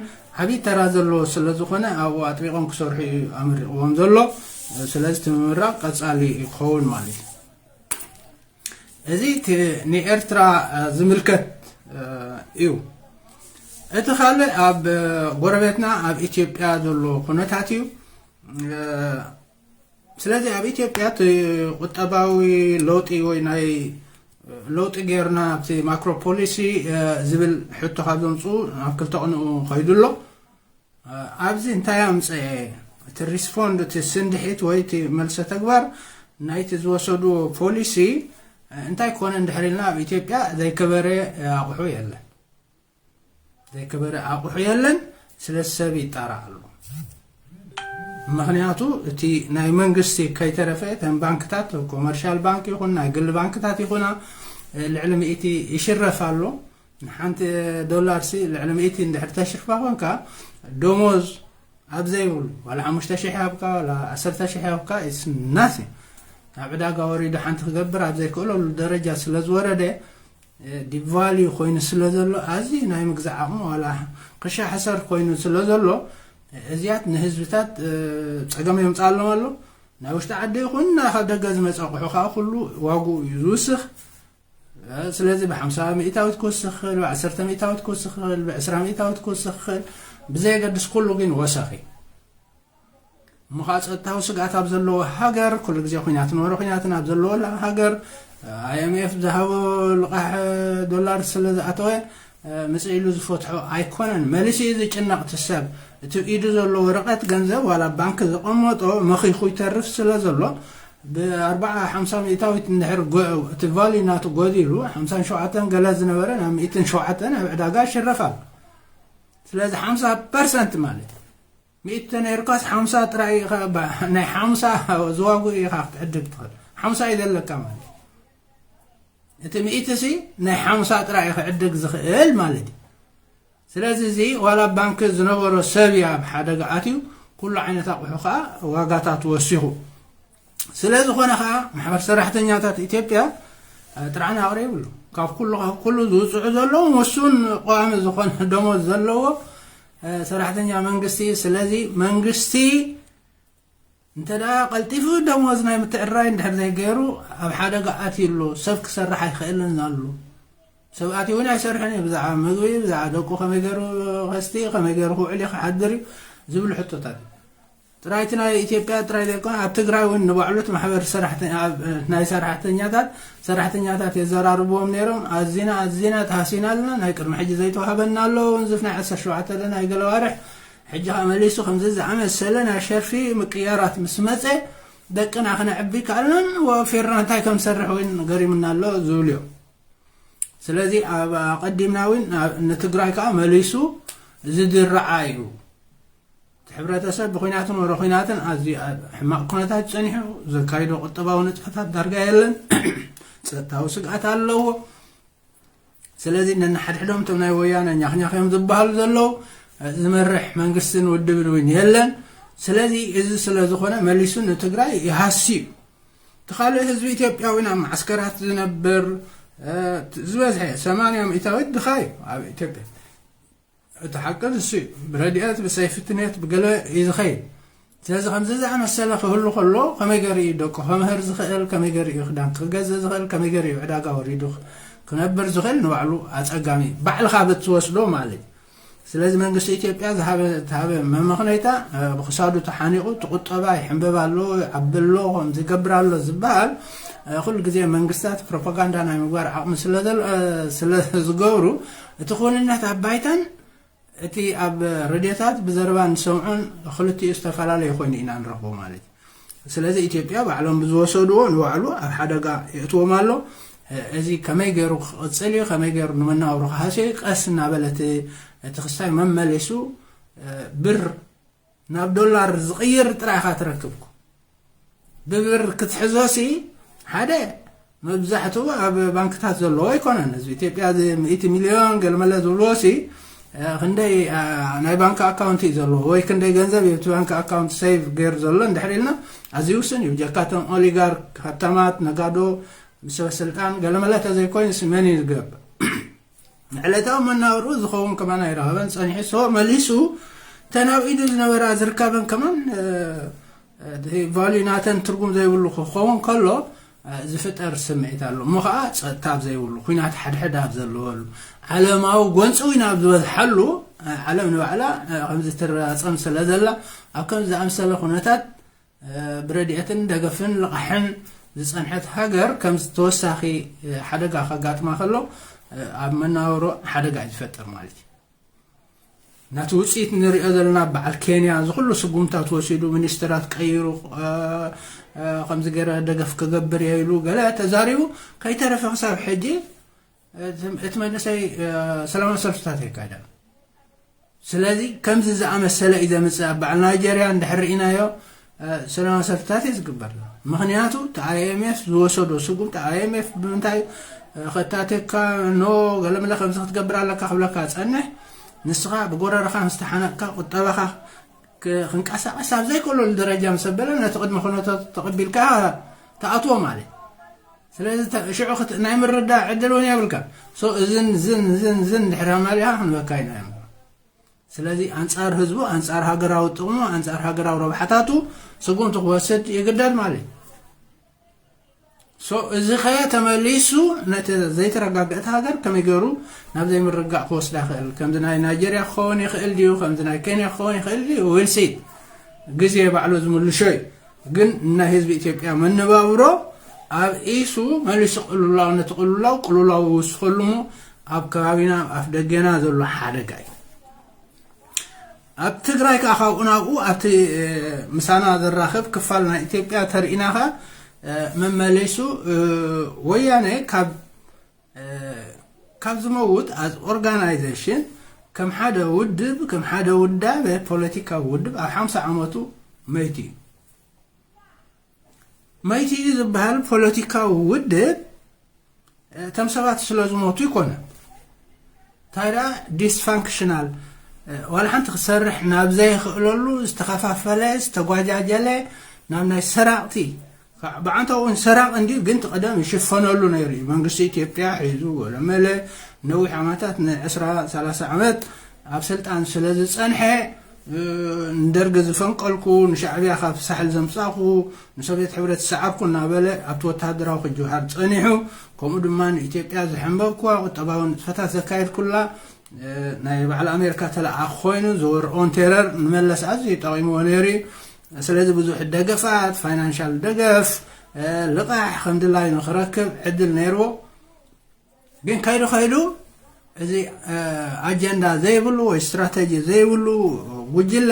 ዓብዪ ተራ ዘለዎ ስለ ዝኾነ ኣብኡ ኣጥቢቖም ክሰርሑ እዩ ኣመሪቕዎም ዘሎ። ስለዚ እቲ ምምራቕ ቀጻሊ ክኸውን ማለት እዩ። እዚ እቲ ንኤርትራ ዝምልከት እዩ። እቲ ካልእ ኣብ ጎረቤትና ኣብ ኢትዮጵያ ዘሎ ኩነታት እዩ። ስለዚ ኣብ ኢትዮጵያ እቲ ቁጠባዊ ለውጢ ወይ ናይ ለውጢ ጌርና ኣብቲ ማክሮ ፖሊሲ ዝብል ሕቶ ካብ ዘምፅኡ ናብ ክልተ ቅንኡ ከይዱ ኣሎ። ኣብዚ እንታይ ኣምፀአ? እቲ ሪስፖንድ፣ እቲ ስንድሒት ወይ እቲ መልሰ ተግባር ናይቲ ዝወሰድዎ ፖሊሲ እንታይ ኮነ እንድሕር ኢልና፣ ኣብ ኢትዮጵያ ዘይከበረ ኣቑሑ የለን። ዘይከበረ ኣቑሑ የለን። ስለ ሰብ ይጣራ ኣሎ። ምክንያቱ እቲ ናይ መንግስቲ ከይተረፈ እተን ባንክታት፣ ኮመርሻል ባንክ ይኹን ናይ ግል ባንክታት ይኹና፣ ልዕሊ ሚእቲ ይሽረፍ ኣሎ። ንሓንቲ ዶላር ሲ ልዕሊ ሚእቲ እንድሕር ተሽርፋ ኮንካ፣ ደሞዝ ኣብ ዘይብሉ፣ ዋላ ሓሙሽተ ሽሕ ይሃብካ፣ ዋላ ዓሰርተ ሽሕ ይሃብካ፣ ኢስ ናቲንግ። ናብ ዕዳጋ ወሪዱ ሓንቲ ክገብር ኣብ ዘይክእለሉ ደረጃ ስለ ዝወረደ፣ ዲቫልዩ ኮይኑ ስለ ዘሎ፣ ኣዝዩ ናይ ምግዛእ ዓቕሙ ዋላ ክሻ ሕሰር ኮይኑ ስለ ዘሎ፣ እዚያት ንህዝብታት ጸገም የምፅኣሎም ኣሎ። ናይ ውሽጢ ዓዲ ይኹን ናይ ካብ ደገ ዝመፀ ኣቑሑ ከዓ ኩሉ ዋግኡ እዩ ዝውስኽ። ስለዚ ብሓምሳ ሚእታዊት ክውስኽ ይኽእል፣ ብዓሰርተ ሚእታዊት ክውስኽ ይኽእል፣ ብዕስራ ሚእታዊት ክውስኽ ይኽእል፣ ብዘየገድስ ኩሉ ግን ወሰኺ። እሞ ከዓ ጸጥታዊ ስግኣት ኣብ ዘለዎ ሃገር፣ ኩሉ ግዜ ኲናትን ወረ ኲናትን ኣብ ዘለወላ ሃገር፣ ኣይኤምኤፍ ዝሃቦ ልቓሕ ዶላር ስለ ዝኣተወ፣ ምጽእ ኢሉ ዝፈትሖ ኣይኮነን። መሊሱ እዩ ዝጭነቕ እቲ ሰብ። እቲ ኢዱ ዘሎ ወረቐት ገንዘብ ዋላ ባንክ ዘቐመጦ መኺኹ ይተርፍ ስለ ዘሎ፣ ብኣርባዓ ሓምሳ ሚእታዊት እንድሕር ጎ-፣ እቲ ቫልዩ ናቱ ጎዲሉ፣ ሓምሳን ሸውዓተን ገለ ዝነበረ ናብ ሚእትን ሸውዓተን ኣብ ዕዳጋ ይሽረፍ ኣሎ። ስለዚ ሓምሳ ፐርሰንት ማለት እዩ። ሚእቲ ተነይርካስ ሓምሳ ጥራይ ኢኻ፣ ባ-፣ ናይ ሓምሳ ዝዋጉ ኢኻ ክትዕድግ ትኽእል። ሓምሳ እዩ ዘለካ ማለት እዩ። እቲ ሚእቲ ሲ ናይ ሓምሳ ጥራይ እዩ ክዕድግ ዝኽእል ማለት እዩ። ስለዚ እዚ ዋላ ባንክ ዝነበሮ ሰብ እዩ ኣብ ሓደጋ ኣትዩ፣ ኩሉ ዓይነት ኣቑሑ ከዓ ዋጋታት ወሲኹ። ስለ ዝኾነ ከዓ ማሕበር ሰራሕተኛታት ኢትዮጵያ፣ እ፣ ጥርዓን ኣቕሪቡ ኣሎ። ካብ ኩሉ፣ ካብ ኩሉ ዝውፅዑ ዘለዉ ውሱን ቀዋሚ ዝኾነ ደሞዝ ዘለዎ፣ እ፣ ሰራሕተኛ መንግስቲ። ስለዚ መንግስቲ እንተ ደኣ ቀልጢፉ ደሞዝ ናይ ምትዕርራይ እንድሕር ዘይገይሩ፣ ኣብ ሓደጋ ኣትዩ ኣሎ። ሰብ ክሰርሕ ኣይኽእልን ኣሎ። ሰብ ኣትዩ እውን ኣይሰርሕን እዩ። ብዛዕባ ምግቢ፣ ብዛዕባ ደቁ ከመይ ገይሩ ከስቲ፣ ከመይ ገይሩ ክውዕል እዩ፣ ክሓድር እዩ ዝብሉ ሕቶታት እዩ። ጥራይ እቲ ናይ ኢትዮጵያ ጥራይ ዘይኮነ፣ ኣብ ትግራይ እውን ንባዕሉ እቲ ማሕበር ሰራሕተ-፣ ኣብ፣ ናይ ሰራሕተኛታት፣ ሰራሕተኛታት የዘራርብዎም ነይሮም። ኣዚና፣ ኣዚና ተሃሲና ኣለና። ናይ ቅድሚ ሕጂ ዘይተዋህበና ኣሎ። ወንዝፍ ናይ ዓሰርተ ሸውዓተ ናይ ገለ ዋርሕ። ሕጂ ኸኣ መሊሱ ከምዚ ዝኣመሰለ ናይ ሸርፊ ምቅያራት ምስ መጸ፣ ደቅና ክነዕቢ ከኣልናን ወፊርና እንታይ ከም ንሰርሕ እውን ገሪሙና ኣሎ ዝብሉ እዮም። ስለዚ ኣብ ኣቐዲምና እውን ኣብ፣ ንትግራይ ከኣ መሊሱ ዝድርዓ እዩ። እቲ ሕብረተሰብ ብኹናትን ወረ ኹናትን ኣዝዩ ኣብ ሕማቕ ኩነታት ጸኒሑ፣ ዘካይዶ ቁጠባዊ ንጥፈታት ዳርጋ የለን። ጸጥታዊ ስግኣት ኣለዎ። ስለዚ ነንሓድሕዶም እቶም ናይ ወያነ ኛኽኛኽ እዮም ዝበሃሉ ዘለዉ፣ ዝመርሕ መንግስትን ውድብን እውን የለን። ስለዚ እዚ ስለ ዝኾነ መሊሱ ንትግራይ ይሃሲ እዩ። እቲ ካልእ ህዝቢ ኢትዮጵያ እውን ኣብ ማዓስከራት ዝነብር፣ እ፣ ዝበዝሐ ሰማንያ ሚእታዊት ድኻ እዩ ኣብ ኢትዮጵያ። እቲ ሓቂ ንሱ እዩ። ብረድኤት፣ ብሰይፍትኔት፣ ብገለ እዩ ዝኸይድ። ስለዚ ከምዚ ዝኣመሰለ ክህሉ ከሎ ከመይ ገይሩ እዩ ደቁ ከምህር ዝኽእል፣ ከመይ ገይሩ እዩ ክዳን ክገዝእ ዝኽእል፣ ከመይ ገይሩ እዩ ዕዳጋ ወሪዱ ክነብር ዝኽእል? ንባዕሉ ኣጸጋሚ እዩ። ባዕልኻ ብትወስዶ ማለት እዩ። ስለዚ መንግስቲ ኢትዮጵያ ዝሃበ፣ ዝሃበ መመኽነይታ፣ እ፣ ብክሳዱ ተሓኒቑ፣ እቲ ቁጠባ ይሕንበብ ኣሎ፣ ይዓቢ ኣሎ፣ ከምዚ ይገብር ኣሎ ዝበሃል፣ እ፣ ኩሉ ግዜ መንግስታት ፕሮፓጋንዳ ናይ ምግባር ዓቕሚ ስለ ዘል-፣ እ፣ ስለ ዝገብሩ፣ እቲ ክውንነት ኣብ ባይታን እቲ ኣብ ሬድዮታት ብዘረባ እንሰምዖን ክልቲኡ ዝተፈላለየ ኮይኑ ኢና ንረኽቦ ማለት እዩ። ስለዚ ኢትዮጵያ ባዕሎም ብዝወሰድዎ ንባዕሉ ኣብ ሓደጋ የእትዎም ኣሎ። እዚ ከመይ ገይሩ ክቕጽል እዩ፣ ከመይ ገይሩ ንመነባብሮ ክሃስዮ እዩ፣ ቀስ እናበለ እቲ፣ እቲ ክስታይ መመሊሱ፣ ብር ናብ ዶላር ዝቕይር ጥራይ ኢኻ ትረክብኩ። ብብር ክትሕዞሲ ሓደ መብዛሕትኡ ኣብ ባንክታት ዘለዎ ኣይኮነን። ህዝቢ ኢትዮጵያ እዚ ሚእቲ ሚልዮን ገለመለ ዝብልዎ ሲ፣ እ፣ ክንደይ፣ እ፣ ናይ ባንክ ኣካውንት እዩ ዘለዎ ወይ ክንደይ ገንዘብ እዩ እቲ ባንክ ኣካውንት ሴቭ ገይሩ ዘሎ እንድሕር ኢልና ኣዝዩ ውስን እዩ። ብጀካ እቶም ኦሊጋርክ፣ ሃብታማት፣ ነጋዶ፣ ምስ ሰበስልጣን ገለመለ ተዘይኮይኑስ መን እዩ ዝገብር? ንዕለታዊ መናብርኡ ዝኸውን ከማን ኣይረኸበን ጸኒሑ። ሶ መሊሱ ተን ኣብ ኢዱ ዝነበራ ዝርካበን ከማን፣ እ፣ እ፣ ቫልዩ ናተን ትርጉም ዘይብሉ ክኸውን ከሎ፣ ዝፍጠር ስምዒት ኣሎ። እሞ ኸዓ ጸጥታ ኣብ ዘይብሉ፣ ኲናት ሓድሕድ ኣብ ዘለወሉ፣ ዓለማዊ ጎንፂ እውን ኣብ ዝበዝሓሉ፣ ዓለም ንባዕላ ከምዚ ትራጸም ስለ ዘላ፣ ኣብ ከምዚ ዝኣመሰለ ኩነታት ብረድኤትን ደገፍን ልቓሕን ዝጸንሐት ሃገር ከምዚ ተወሳኺ ሓደጋ ከጋጥማ ከሎ ኣብ መናብሮ ሓደጋ እዩ ዝፈጥር ማለት እዩ። ናቲ ውፅኢት ንሪኦ ዘለና በዓል ኬንያ እዚ ኩሉ ስጉምታት ወሲዱ፣ ሚኒስትራት ቀይሩ፣ ከምዚ ገይረ ደገፍ ክገብር እየ ኢሉ ገለ ተዛሪቡ ከይተረፈ ክሳብ ሕጂ እቲ መንእሰይ ሰላማዊ ሰልፍታት የካይዳ። ስለዚ ከምዚ ዝኣመሰለ እዩ ዘምፅእ። ኣብ በዓል ናይጀርያ እንድሕር ርኢናዮ ሰላማዊ ሰልፍታት እዩ ዝግበር። ምክንያቱ እቲ ኣይኤምኤፍ ዝወሰዶ ስጉምቲ፣ ኣይኤምኤፍ ብምንታይ ከታተካ ኖ ገለመለ ከምዚ ክትገብር ኣለካ ክብለካ ጸንሕ። ንስኻ ብጎረርኻ ምስ ተሓነቕካ፣ ቁጠባኻ ክንቀሳቐስ ኣብ ዘይክእለሉ ደረጃ ምስ ኣበለ፣ ነቲ ቅድመ ኩነታት ተቐቢልካ ትኣትዎ ማለት። ስለዚ ሽዑ ናይ ምርዳእ ዕድል እውን የብልካ። እዝን ዝን ዝን ዝን ድሕሪ ኣማሊኻ ክንበካ ኢና። ስለዚ ኣንጻር ህዝቡ፣ ኣንጻር ሃገራዊ ጥቕሙ፣ ኣንጻር ሃገራዊ ረብሓታቱ ስጉምቲ ክወስድ ይግደድ ማለት እዩ። እዚ ኸ ተመሊሱ ነቲ ዘይተረጋገእት ሃገር ከመይ ገይሩ ናብ ዘይምርጋእ ክወስዳ ይኽእል? ከምዚ ናይ ናይጀርያ ክኸውን ይኽእል ድዩ? ከምዚ ናይ ኬንያ ክኸውን ይኽእል ድዩ? ዊልሲት ግዜ ባዕሉ ዝምልሾ እዩ። ግን ናይ ህዝቢ ኢትዮጵያ መነባብሮ ኣብ ኢሱ መሊሱ ቅልውላው፣ ነቲ ቅልውላው ቅልውላው ይውስኸሉ እሞ ኣብ ከባቢና ኣብ ኣፍ ደገና ዘሎ ሓደጋ እዩ። ኣብ ትግራይ ከዓ ካብኡ ናብኡ ኣብቲ ምሳና ዘራኽብ ክፋል ናይ ኢትዮጵያ ተርኢና ከዓ መመሊሱ ወያነ ካብ ካብ ዝመውት ኣዝ ኦርጋናይዜሽን ከም ሓደ ውድብ፣ ከም ሓደ ውዳበ ፖለቲካዊ ውድብ ኣብ ሓምሳ ዓመቱ መይቲ እዩ። መይቲ እዩ ዝበሃል ፖለቲካዊ ውድብ እቶም ሰባት ስለ ዝሞቱ ይኮነ። እንታይ ደኣ ዲስፋንክሽናል፣ ዋላ ሓንቲ ክሰርሕ ናብ ዘይኽእለሉ ዝተኸፋፈለ፣ ዝተጓጃጀለ፣ ናብ ናይ ሰራቕቲ፣ ብዓንታኡ እውን ሰራቕ እንዲ ግን እቲ ቀደም ይሽፈነሉ ነይሩ እዩ። መንግስቲ ኢትዮጵያ ሒዙ ወለመለ ነዊሕ ዓመታት ንዕስራ ሰላሳ ዓመት ኣብ ስልጣን ስለ ዝጸንሐ ንደርጊ ዝፈንቀልኩ፣ ንሻዕብያ ካብ ሳሕል ዘምጻእኩ፣ ንሶቪየት ሕብረት ዝሰዓርኩ እናበለ ኣብቲ ወተሃደራዊ ክጅሃር ጸኒሑ፣ ከምኡ ድማ ንኢትዮጵያ ዘሐንበብኩዋ ቁጠባዊ ንጥፈታት ዘካየድኩላ ናይ በዓል ኣሜሪካ ተለኣኽ ኮይኑ ዘወርኦን ቴረር ንመለስ ኣዝዩ ጠቒምዎ ነይሩ እዩ። ስለዚ ብዙሕ ደገፋት፣ ፋይናንሻል ደገፍ፣ ልቓሕ ከም ድላዩ ንክረክብ ዕድል ነይርዎ። ግን ከይዱ ከይዱ እዚ ኣጀንዳ ዘይብሉ ወይ ስትራተጂ ዘይብሉ ጉጅለ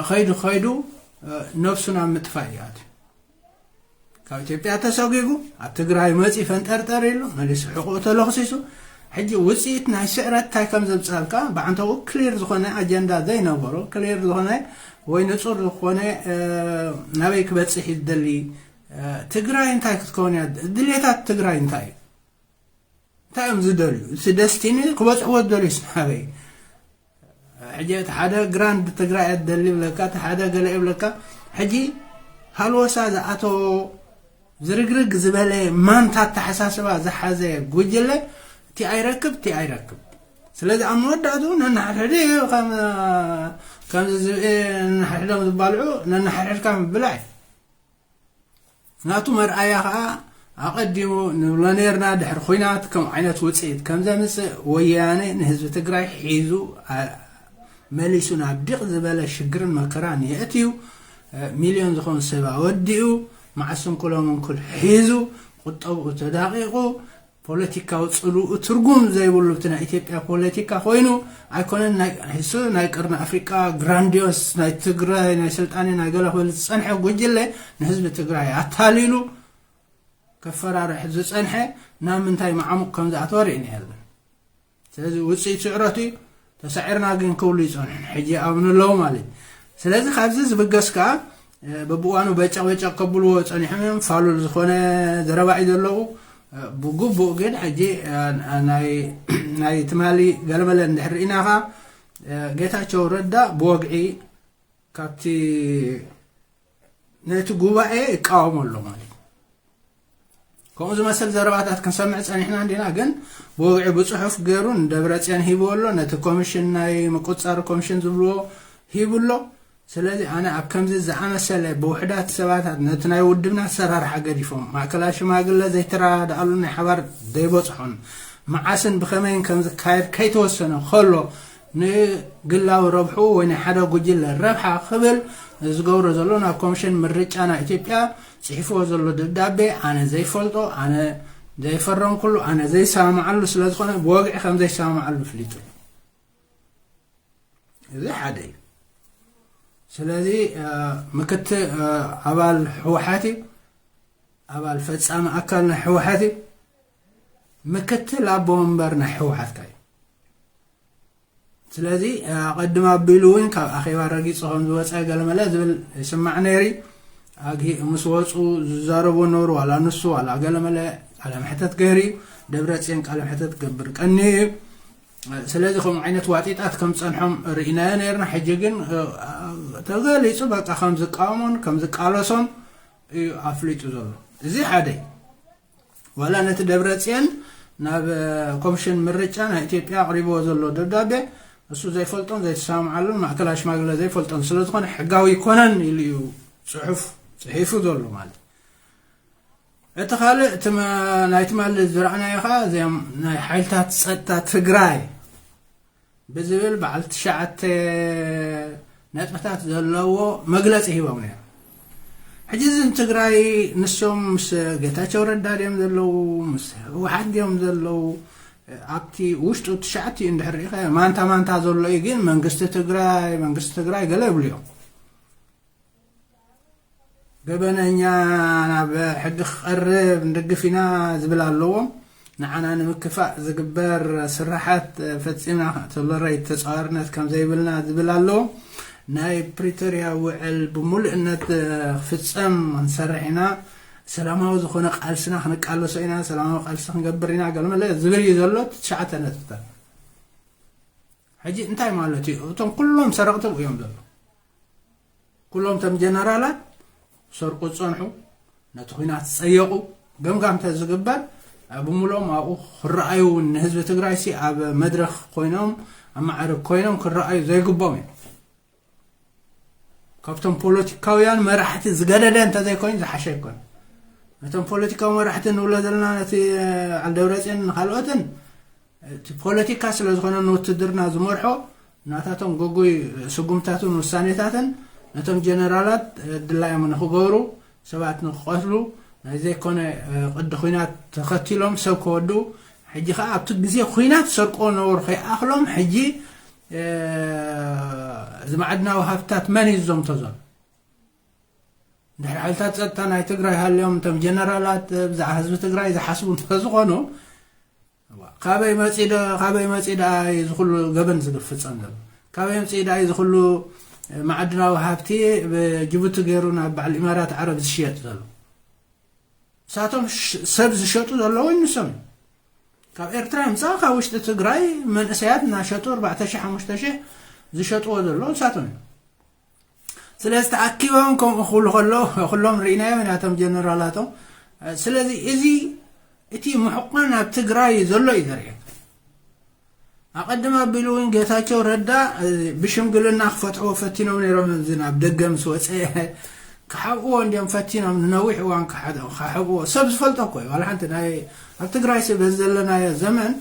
ከይዱ ከይዱ ነብሱ ናብ ምጥፋእ እዩ ኣትዩ። ካብ ኢትዮጵያ ተሰጒጉ ኣብ ትግራይ መፂ ፈንጠርጠር ኢሉ መሊሱ ሕቁኡ ተለኽሲሱ። ሕጂ ውፅኢት ናይ ስዕረት እንታይ ከም ዘምፅኣልካ ብዓንተኡ ክሊር ዝኾነ ኣጀንዳ ዘይነበሮ፣ ክሊር ዝኾነ ወይ ንፁር ዝኾነ ናበይ ክበፅሕ እዩ ዝደሊ፣ ትግራይ እንታይ ክትከውን እያ፣ ድሌታት ትግራይ እንታይ እዩ? እንታይ እዮም ዝደልዩ? እቲ ደስቲኒ ክበጽሕዎ ዝደልዩ ስሓበይ። ሕጂ እቲ ሓደ ግራንድ ትግራይ እያ ትደሊ ይብለካ፣ እቲ ሓደ ገለ ይብለካ። ሕጂ ሃልወሳ ዝኣተዎ ዝርግርግ ዝበለ ማንታ ኣተሓሳስባ ዝሓዘ ጉጅለ እቲ ኣይረክብ፣ እቲ ኣይረክብ። ስለዚ ኣብ መወዳእቱ ነንሓድሕዱ እዩ ከም፣ ከምዚ ዝብኢ ነንሓድሕዶም ዝባልዑ ነንሓድሕድካ ምብላዕ እዩ። ናቱ መርኣያ ኸዓ ኣቐዲሙ ንብሎ ነርና፣ ድሕሪ ኹናት ከም ዓይነት ውፅኢት ከም ዘምፅእ ወያነ ንህዝቢ ትግራይ ሒዙ መሊሱ ናብ ዲቕ ዝበለ ሽግርን መከራን የእትዩ። ሚልዮን ዝኾኑ ሰብ ኣወዲኡ፣ መዓስን ኩሎም እንኩል ሒዙ፣ ቁጠብኡ ተዳቒቑ፣ ፖለቲካዊ ፅልኡ ትርጉም ዘይብሉ እቲ ናይ ኢትዮጵያ ፖለቲካ ኮይኑ ኣይኮነን። ናይ ሒሱ ናይ ቅርኒ ኣፍሪቃ ግራንዲዮስ ናይ ትግራይ ናይ ስልጣኔ ናይ ገለ ክብል ዝፀንሐ ጉጅለ ንህዝቢ ትግራይ ኣታሊሉ ከፈራርሕ ዝፀንሐ ናብ ምንታይ መዓሙቕ ከም ዝኣተወ ርኢና የለን። ስለዚ ውፅኢት ስዕረቱ እዩ። ተሳዒርና ግን ክብሉ ይፀንሑ ሕጂ ኣብ ንለው ማለት እዩ። ስለዚ ካብዚ ዝብገስ ከዓ በብእዋኑ በጨቕ በጨቕ ከብልዎ ፀኒሖም እዮም። ፋሉል ዝኾነ ዘረባ እዩ ዘለዉ። ብግቡእ ግን ሕጂ ናይ ትማሊ ገለመለ እንድሕር ርኢናኻ ጌታቸው ረዳ ብወግዒ ካብቲ ነቲ ጉባኤ ይቃወሞ ኣሎ ማለት እዩ። ከምኡ ዝመስል ዘረባታት ክንሰምዕ ጸኒሕና እንዲና፣ ግን ብወግዒ ብጽሑፍ ገይሩ ንደብረጽዮን ሂብዎ ኣሎ። ነቲ ኮሚሽን ናይ ምቁጽጻር ኮሚሽን ዝብልዎ ሂቡ ኣሎ። ስለዚ ኣነ ኣብ ከምዚ ዝኣመሰለ ብውሕዳት ሰባታት ነቲ ናይ ውድብና ኣሰራርሓ ገዲፎም ማእከላይ ሽማግለ ዘይተረዳድኣሉ ናይ ሓባር ዘይበጽሖን መዓስን ብኸመይን ከም ዝካየድ ከይተወሰነ ከሎ ንግላዊ ረብሑ ወይ ናይ ሓደ ጉጅለ ረብሓ ክብል ዝገብሮ ዘሎ ናብ ኮሚሽን ምርጫ ናይ ኢትዮጵያ ጽሒፍዎ ዘሎ ደብዳቤ ኣነ ዘይፈልጦ ኣነ ዘይፈረምኩሉ ኣነ ዘይሰማማዓሉ ስለ ዝኾነ ብወግዒ ከም ዘይሰማማዓሉ ፍሊጡ እዩ። እዚ ሓደ እዩ። ስለዚ ምክትል ኣባል ህወሓት እዩ። ኣባል ፈፃሚ ኣካል ናይ ህወሓት እዩ። ምክትል ኣቦ ወንበር ናይ ህወሓት ካዩ። ስለዚ ኣቐድም ኣቢሉ እውን ካብ ኣኼባ ረጊፁ ከም ዝወፀ ገለመለ ዝብል ይስማዕ ነይሪ። ኣግሂ ምስ ወፁ ዝዛረቡ ነበሩ ዋላ ንሱ ዋላ ገለመለ ቃለ መሕተት ገይሩ እዩ። ደብረ ፅዮን ቃለ መሕተት ክገብር ቀኒ እዩ። ስለዚ ከምኡ ዓይነት ዋጢጣት ከም ፀንሖም ርኢናዮ ነርና። ሕጂ ግን ተገሊፁ በቃ ከም ዝቃወሞን ከም ዝቃለሶን እዩ ኣፍሊጡ ዘሎ። እዚ ሓደ እዩ። ዋላ ነቲ ደብረ ፅዮን ናብ ኮሚሽን ምርጫ ናይ ኢትዮጵያ ኣቅሪብዎ ዘሎ ደብዳቤ እሱ ዘይፈልጦን ዘይተሰማምዓሉን ማእከላይ ሽማግለ ዘይፈልጦን ስለዝኾነ ሕጋዊ ይኮነን ኢሉ እዩ ፅሑፍ ፅሒፉ ዘሎ ማለት። እቲ ካልእ እቲ መ- ናይ ትማሊ ዝረኣናዮ ከዓ እዚም ናይ ሓይልታት ፀጥታ ትግራይ ብዝብል በዓል ትሽዓተ ነጥብታት ዘለዎ መግለፂ ሂቦም ነይሩ። ሕጂ እዚ ንትግራይ ንሶም ምስ ጌታቸው ረዳ ድዮም ዘለዉ ምስ ህወሓት ድዮም ዘለዉ ኣብቲ ውሽጡ ትሽዓተ እዩ እንድሕር ርኢኻ ማንታ ማንታ ዘሎ እዩ። ግን መንግስቲ ትግራይ መንግስቲ ትግራይ ገለ ይብሉ እዮም። ገበነኛ ናብ ሕጊ ክቐርብ ንድግፍ ኢና ዝብል ኣለዎ። ንዓና ንምክፋእ ዝግበር ስራሓት ፈፂምና ተሎረይ ተፃዋርነት ከም ዘይብልና ዝብል ኣለዎ። ናይ ፕሪቶርያ ውዕል ብምሉእነት ክፍፀም ክንሰርሕ ኢና። ሰላማዊ ዝኾነ ቃልስና ክንቃለሶ ኢና። ሰላማዊ ቃልሲ ክንገብር ኢና። ገለመለ ዝብል እዩ ዘሎ ትሽዓተ ነጥብታት። ሕጂ እንታይ ማለት እዩ? እቶም ኩሎም ሰረቕቲ እዮም ዘሎ። ኩሎም እቶም ጀነራላት ሰርቁ ዝፀንሑ ነቲ ኩናት ዝፀየቑ ገምጋም ተዝግበር ብምሎም ኣብኡ ክረኣዩ እውን ንህዝቢ ትግራይ ሲ ኣብ መድረክ ኮይኖም ኣብ ማዕርግ ኮይኖም ክረኣዩ ዘይግቦም እዮም። ካብቶም ፖለቲካውያን መራሕቲ ዝገደደ እንተዘይኮይኑ ዝሓሸ ኣይኮነ። ነቶም ፖለቲካዊ መራሕቲ ንብሎ ዘለና ነቲ በዓል ደብረፅዮን ንካልኦትን እቲ ፖለቲካ ስለ ዝኾነ ንውትድርና ዝመርሖ ናታቶም ገጉይ ስጉምታትን ውሳኔታትን ነቶም ጀነራላት ድላዮም ንክገብሩ ሰባት ንክቐትሉ ናይ ዘይኮነ ቅዲ ኩናት ተኸቲሎም ሰብ ከወዱ ሕጂ ከዓ ኣብቲ ግዜ ኩናት ሰርቆ ነበሩ ከይኣኽሎም ሕጂ እዚ ማዕድናዊ ሃብትታት መን እዩ ዝዘምቶ ዘሎ? ድሕሪ ሓይልታት ፀጥታ ናይ ትግራይ ሃልዮም እቶም ጀነራላት ብዛዕባ ህዝቢ ትግራይ ዝሓስቡ እንተዝኾኑ ካበይ መፂ ዶ ካበይ መፂ ደኣ እዩ ዝኩሉ ገበን ዝፍፀም ዘሎ? ካበይ መፂ ደኣ እዩ ዝኩሉ ማዕድናዊ ሃብቲ ብጅቡቲ ገይሩ ናብ በዓል ኢማራት ዓረብ ዝሽየጥ ዘሎ? ንሳቶም ሰብ ዝሸጡ ዘለዉ ንሶም እዮም። ካብ ኤርትራ ምፃእ ካብ ውሽጢ ትግራይ መንእሰያት እናሸጡ ኣርባዕተ ሺሕ ሓሙሽተ ሺሕ ዝሸጥዎ ዘለዉ ንሳቶም እዮም። ስለዚ ተኣኪቦም ከምኡ ክብሉ ከለዉ ኩሎም ርኢናዮም ኢና እቶም ጀነራላቶም። ስለዚ እዚ እቲ ምሕቋን ኣብ ትግራይ ዘሎ እዩ ዘርእየካ። ኣቐድም ኣቢሉ እውን ጌታቸው ረዳ ብሽምግልና ክፈትሕዎ ፈቲኖም ነይሮም። እዚ ናብ ደገ ምስ ወፀ ክሓብእዎ እንዲዮም ፈቲኖም ንነዊሕ እዋን ክሓብእዎ። ሰብ ዝፈልጦ እኮ እዩ። ዋላ ሓንቲ ናይ ኣብ ትግራይ ሲ በዚ ዘለናዮ ዘመን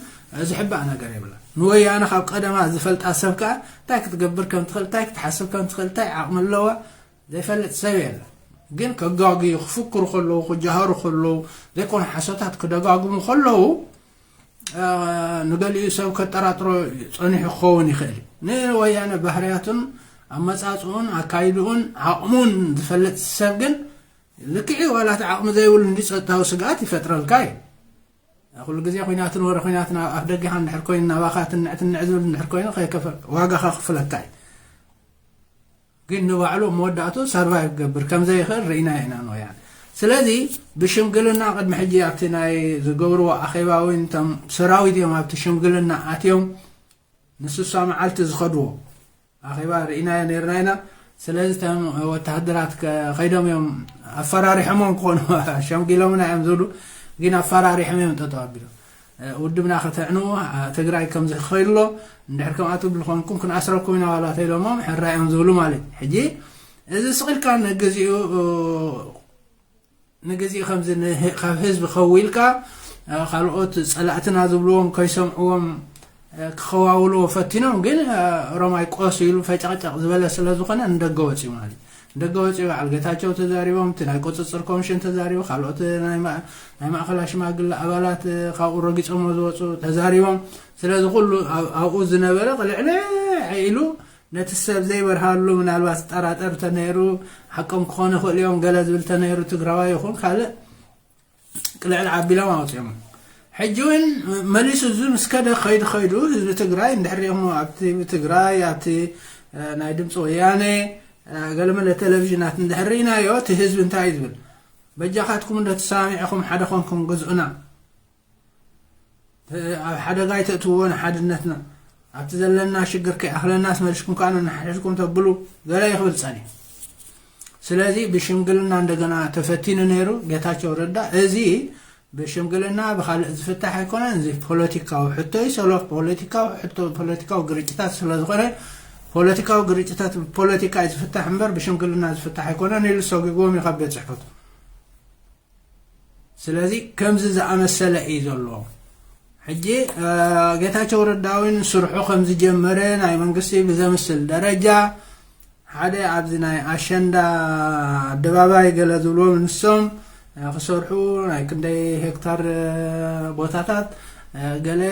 ዝሕባእ ነገር የብላ። ንወያነ ካብ ቀደማ ዝፈልጣ ሰብ ከዓ እንታይ ክትገብር ከም ትኽእል እንታይ ክትሓስብ ከም ትኽእል እንታይ ዓቕሚ ኣለዋ ዘይፈልጥ ሰብ የለ። ግን ከጋግዩ ክፍክሩ ከለዉ ክጃሃሩ ከለዉ ዘይኮነ ሓሶታት ክደጋግሙ ከለዉ ንገሊኡ ሰብ ከጠራጥሮ ፀኒሑ ክኸውን ይኽእል እዩ። ንወያነ ባህርያቱን ኣመፃፅኡን ኣካይድኡን ዓቕሙን ዝፈልጥ ሰብ ግን ልክዕ ዋላ እቲ ዓቕሚ ዘይብሉ እንዲ ፀጥታዊ ስግኣት ይፈጥረልካ እዩ። ኩሉ ግዜ ኩናትን ወረ ኩናትን ኣብ ኣፍ ደገኻ እንድሕር ኮይኑ ናባኻ ትንዕ ትንዕ ዝብል እንድሕር ኮይኑ ዋጋ ከኽፍለካ እዩ። ግን ንባዕሉ መወዳእቱ ሰርቫይቭ ክገብር ከም ዘይኽእል ርኢና ኢና ንወያነ። ስለዚ ብሽምግልና ቅድሚ ሕጂ ኣብቲ ናይ ዝገብርዎ ኣኼባ እውን እቶም ሰራዊት እዮም ኣብቲ ሽምግልና ኣትዮም ንስሳ መዓልቲ ዝኸድዎ ኣኼባ ርኢናዮ ነርና ኢና። ስለዚ እቶም ወተሃደራት ከይዶም እዮም ኣፈራሪሖሞም ክኾኑ ሸምጊሎምና እዮም ዝብሉ ግን ኣፈራሪሖም እዮም ጠጠው ኣቢሎም። ውድብና ከተዕንዎ ትግራይ ከም ዝኸይድሎ እንድሕር ከምኣ ትብሉ ኮንኩም ክንኣስረኩም ኢና ዋላ ተኢሎሞም ሕራዮም ዝብሉ ማለት እዩ። ሕጂ እዚ ስቕልካ ንግዚኡ ንግዜ ከምዚ ካብ ህዝቢ ከዊልካ ካልኦት ፀላእትና ዝብልዎም ከይሰምዕዎም ክኸዋውልዎ ፈቲኖም፣ ግን ሮማይ ቆስ ኢሉ ፈጨቕጨቕ ዝበለ ስለ ዝኾነ ንደገ ወፅኡ ማለት እዩ። ንደገ ወፅኡ በዓል ጌታቸው ተዛሪቦም፣ እቲ ናይ ቁፅፅር ኮሚሽን ተዛሪቡ፣ ካልኦት ናይ ማእኸላ ሽማግለ ኣባላት ካብኡ ረጊፆሞ ዝወፁ ተዛሪቦም። ስለዚ ኩሉ ኣብኡ ዝነበረ ቅልዕልዕ ኢሉ ነቲ ሰብ ዘይበርሃሉ ምናልባት ዝጠራጠር ተነይሩ ሓቆም ክኾኑ ይኽእሉ እዮም ገለ ዝብል ተነይሩ ትግራዋይ ይኹን ካልእ ቅልዕል ዓቢሎም ኣውፅኦም። ሕጂ እውን መሊሱ እዚ ምስ ከደ ከይዱ ከይዱ ህዝቢ ትግራይ እንድሕር ሪእኹም ኣብቲ ትግራይ ኣብቲ ናይ ድምፂ ወያነ ገለመለ ቴሌቪዥናት እንድሕር ርኢናዮ እቲ ህዝቢ እንታይ እዩ ዝብል? በጃኻትኩም እንዶ ተሰማሚዕኹም ሓደ ኮንኩም ግዝኡና። ኣብ ሓደጋ ይተእትዎ ንሓድነትና ኣብቲ ዘለና ሽግር ከይኣኽለናስ መልሽኩም ከዓ ነናሓሕዝኩም ተብሉ ገለ ይኽብል ፀኒ። ስለዚ ብሽምግልና እንደገና ተፈቲኑ ነይሩ ጌታቸው ረዳ። እዚ ብሽምግልና ብካልእ ዝፍታሕ ኣይኮነን። እዚ ፖለቲካዊ ሕቶ እዩ። ሰሎ ፖለቲካዊ ሕቶ ፖለቲካዊ ግርጭታት ስለዝኾነ ፖለቲካዊ ግርጭታት ብፖለቲካ እዩ ዝፍታሕ እምበር ብሽምግልና ዝፍታሕ ኣይኮነን ኢሉ ሰጒግዎም እዩ ካብ ቤት ፅሕፈቱ። ስለዚ ከምዚ ዝኣመሰለ እዩ ዘሎ። ሕጂ ጌታቸው ረዳ እውን ስርሑ ከም ዝጀመረ ናይ መንግስቲ ብዘምስል ደረጃ ሓደ ኣብዚ ናይ ኣሸንዳ ኣደባባይ ገለ ዝብልዎም ንሶም ክሰርሑ ናይ ክንደይ ሄክታር ቦታታት ገለ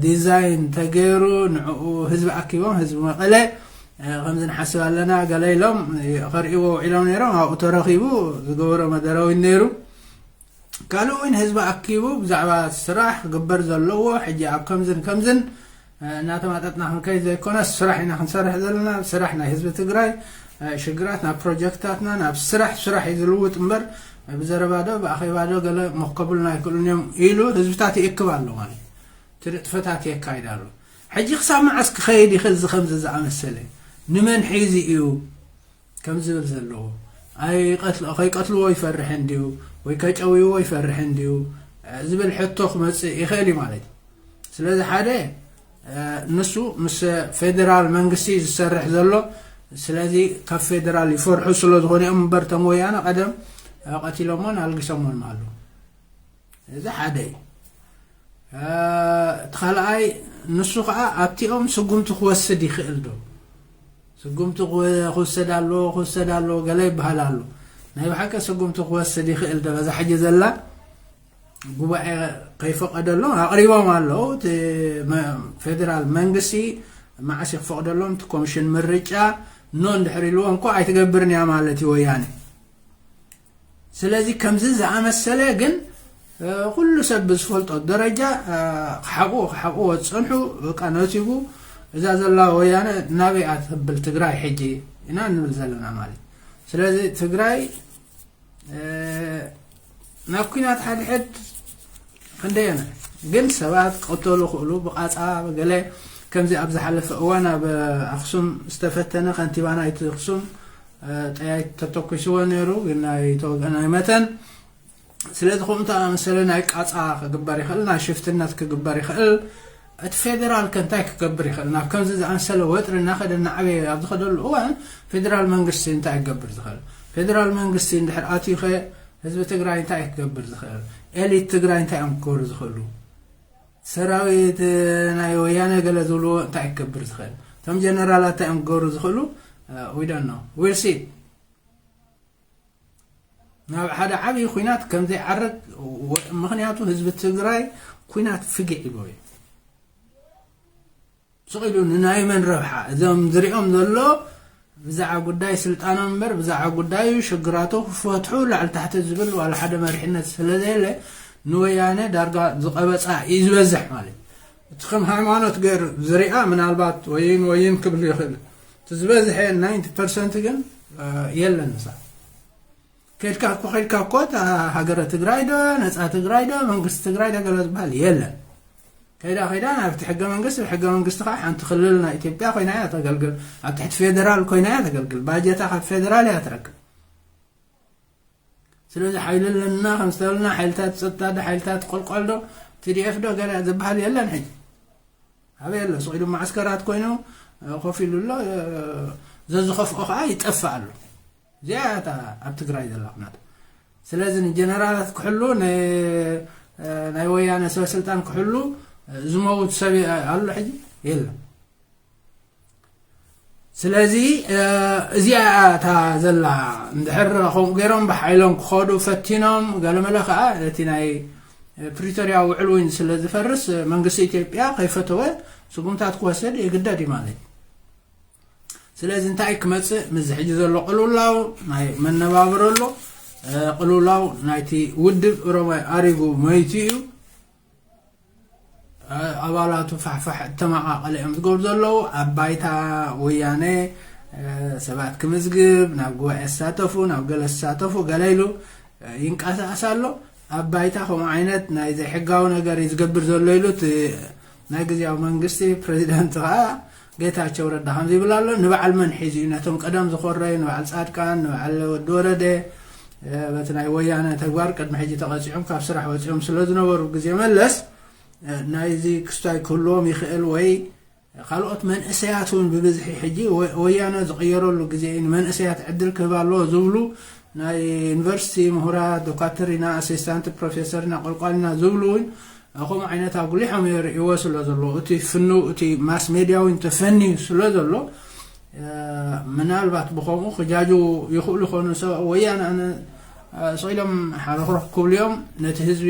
ዲዛይን ተገይሩ ንዕኡ ህዝቢ ኣኪቦም ህዝቢ መቐለ ከምዚ ንሓስብ ኣለና ገለ ኢሎም ከርእይዎ ውዒሎም ነይሮም። ኣብኡ ተረኺቡ ዝገበሮ መደረዊ ነይሩ። ካልእ እውን ህዝቢ ኣኪቡ ብዛዕባ ስራሕ ክግበር ዘለዎ ሕጂ ኣብ ከምዝን ከምዝን እናተማጠጥና ክንከይድ ዘይኮነስ ስራሕ ኢና ክንሰርሕ ዘለና። ስራሕ ናይ ህዝቢ ትግራይ ሽግራት ናብ ፕሮጀክትታትና ናብ ስራሕ ስራሕ እዩ ዝልውጥ እምበር ብዘረባ ዶ ብኣኼባ ዶ ገለ መከቡልና ኣይክእሉን እዮም ኢሉ ህዝብታት ይእክብ ኣሎ ማለት እዩ። ትንጥፈታት የካይድ ኣሎ። ሕጂ ክሳብ መዓስ ክኸይድ ይኽእል እዚ ከምዚ ዝኣመሰለ? ንመን ሒዙ እዩ ከም ዝብል ዘለዎ? ኣይቀትል- ከይቀትልዎ ይፈርሕ እንድዩ ወይ ከጨውይዎ ይፈርሕ እንድዩ ዝብል ሕቶ ክመፅእ ይኽእል እዩ ማለት እዩ። ስለዚ ሓደ ንሱ ምስ ፌዴራል መንግስቲ ዝሰርሕ ዘሎ ስለዚ ካብ ፌዴራል ይፈርሑ ስለ ዝኾነ እዮም እምበር ተም ወያነ ቀደም ቀቲሎሞን ኣልጊሶሞን ኣለዉ። እዚ ሓደ እዩ። እቲ ካልኣይ ንሱ ከዓ ኣብቲኦም ስጉምቲ ክወስድ ይኽእል ዶ? ስጉምቲ ክወ- ክውሰድ ኣለዎ ክውሰድ ኣለዎ ገለ ይበሃል ኣሎ። ናይ ብሓቂ ስጉምቲ ክወስድ ይኽእል ዶ? በዛ ሕጂ ዘላ ጉባኤ ከይፈቀደሎም ኣቕሪቦም ኣለዉ። እቲ መ- ፌዴራል መንግስቲ መዓስ እዩ ክፈቅደሎም? እቲ ኮሚሽን ምርጫ ኖ እንድሕር ኢልዎ እንኳ ኣይትገብርን እያ ማለት እዩ ወያነ። ስለዚ ከምዚ ዝኣመሰለ ግን ኩሉ ሰብ ብዝፈልጦ ደረጃ ክሓብኡ ክሓብእዎ ዝፀንሑ በቃ ነቲጉ እዛ ዘላ ወያነ ናበይ ኣትብል ትግራይ ሕጂ ኢና ንብል ዘለና ማለት። ስለዚ ትግራይ ናብ ኩናት ሓድሕድ ክንደየነ ግን ሰባት ክቕተሉ ክእሉ ብቃፃ ገለ ከምዚ ኣብ ዝሓለፈ እዋን ኣብ ኣክሱም ዝተፈተነ ከንቲባ ናይቲ ኣክሱም ጠያይት ተተኩስዎ ነይሩ ግን ኣይተወገን ኣይመተን። ስለዚ ከምኡ ዝኣመሰለ ናይ ቃፃ ክግበር ይኽእል ናይ ሽፍትነት ክግበር ይኽእል። እቲ ፌደራል ከ እንታይ ክገብር ይኽእል ናብ ከምዚ ዝኣመሰለ ወጥሪ እናኸደ እናዓበየ ኣብ ዝኸደሉ እዋን ፌደራል መንግስቲ እንታይ ክገብር ዝኽእል? ፌደራል መንግስቲ እንድሕር ኣትዩ ኸ ህዝቢ ትግራይ እንታይ ክገብር ዝኽእል? ኤሊት ትግራይ እንታይ እዮም ክገብሩ ዝኽእሉ? ሰራዊት ናይ ወያነ ገለ ዝብልዎ እንታይ ክገብር ዝኽእል? እቶም ጀነራላት እንታይ እዮም ክገብሩ ዝኽእሉ? We don't know, we'll see። ናብ ሓደ ዓብዪ ኩናት ከም ዘይዓርግ ምክንያቱ ህዝቢ ትግራይ ኩናት ፍግዕ ይብሎ እዩ። ስቕ ኢሉ ንናይ መን ረብሓ እዞም ዝሪኦም ዘሎ ብዛዕባ ጉዳይ ስልጣኖም እምበር ብዛዕባ ጉዳዩ ሽግራቱ ክፈትሑ ላዕሊ ታሕቲ ዝብል ዋላ ሓደ መሪሕነት ስለዘየለ ንወያነ ዳርጋ ዝቐበፃ እዩ ዝበዝሕ ማለት እዩ። እቲ ከም ሃይማኖት ገይሩ ዝሪኣ ምናልባት ወይን ወይን ክብል ይኽእል እቲ ዝበዝሐ ናይንቲ ፐርሰንት ግን የለን ምሳ ከድካ እኮ ከድካ እኮ እታ ሃገረ ትግራይ ዶ ነፃ ትግራይ ዶ መንግስቲ ትግራይ ዶ ገለ ዝበሃል የለን። ከይዳ ከይዳ ናብቲ ሕገ መንግስቲ ብሕገ መንግስቲ ከዓ ሓንቲ ክልል ናይ ኢትዮጵያ ኮይና እያ ተገልግል ኣብ ትሕቲ ፌደራል ኮይና እያ ተገልግል ባጀታ ካብ ፌደራል እያ ትረክብ። ስለዚ ሓይሊ ኣለና ከም ዝተበልና ሓይልታት ፀጥታ ዶ ሓይልታት ቆልቋል ዶ እቲ ቲ ዲ ኤፍ ዶ ገለ ዝበሃል የለን። ሕጂ ኣበይ ኣሎ? ስቕ ኢሉ ማዕስከራት ኮይኑ ኮፍ ኢሉ ኣሎ። ዘዝኸፍኦ ከዓ ይጠፍእ ኣሎ። እዚኣ እታ ኣብ ትግራይ ዘላ ኩናት። ስለዚ ንጀነራላት ክሕሉ፣ ናይ ወያነ ሰበ ስልጣን ክሕሉ ዝመውት ሰብ ኣሎ ሕጂ የለን። ስለዚ እዚኣ እታ ዘላ፣ እንድሕር ከምኡ ገይሮም ብሓይሎም ክኸዱ ፈቲኖም፣ ገለመለ ከዓ እቲ ናይ ፕሪቶሪያ ውዕል እውን ስለ ዝፈርስ መንግስቲ ኢትዮጵያ ከይፈተወ ስጉምታት ክወስድ የግደድ እዩ ማለት እዩ። ስለዚ እንታይ ክመፅእ፣ ምስዚ ሕጂ ዘሎ ቅልውላው ናይ መነባብሮ ኣሎ። ቅልውላው ናይቲ ውድብ ኦሮማይ ኣሪጉ መይቱ እዩ። ኣባላቱ ፋሕፋሕ እተመቓቐለ እዮም ዝገብሩ ዘለዉ። ኣብ ባይታ ወያነ ሰባት ክምዝግብ፣ ናብ ጉባኤ ዝሳተፉ፣ ናብ ገለ ዝሳተፉ፣ ገለ ኢሉ ይንቀሳቐስ ኣሎ። ኣብ ባይታ ከምኡ ዓይነት ናይ ዘይሕጋዊ ነገር እዩ ዝገብር ዘሎ ኢሉ እቲ ናይ ግዜያዊ መንግስቲ ፕሬዚዳንት ከዓ ጌታቸው ረዳ ከምዚ ይብል ኣሎ። ንበዓል መን ሒዙ እዩ ነቶም ቀደም ዝኾረዩ፣ ንበዓል ፃድቃን፣ ንበዓል ወዲ ወረደ፣ በቲ ናይ ወያነ ተግባር ቅድሚ ሕጂ ተቐፂዖም ካብ ስራሕ ወፂኦም ስለ ዝነበሩ ግዜ መለስ ናይዚ ክስታይ ክህልዎም ይኽእል ወይ ካልኦት መንእሰያት እውን ብብዝሒ ሕጂ ወያነ ዝቕየረሉ ግዜ እዩ፣ ንመንእሰያት ዕድል ክህብ ኣለዎ ዝብሉ ናይ ዩኒቨርሲቲ ምሁራት፣ ዶካትር ኢና፣ ኣሲስታንት ፕሮፌሰር ኢና፣ ቆልቋል ኢና ዝብሉ እውን ከምኡ ዓይነት ኣጉሊሖም የርእይዎ ስለ ዘለዉ፣ እቲ ፍንው፣ እቲ ማስ ሜድያ እውን ተፈንዩ ስለ ዘሎ፣ ምናልባት ብኸምኡ ክጃጁ ይኽእሉ ይኾኑ። ሰብ ወያነ ኣነ ስቕ ኢሎም ሓረኽረኽ ክብሉ እዮም። ነቲ ህዝቢ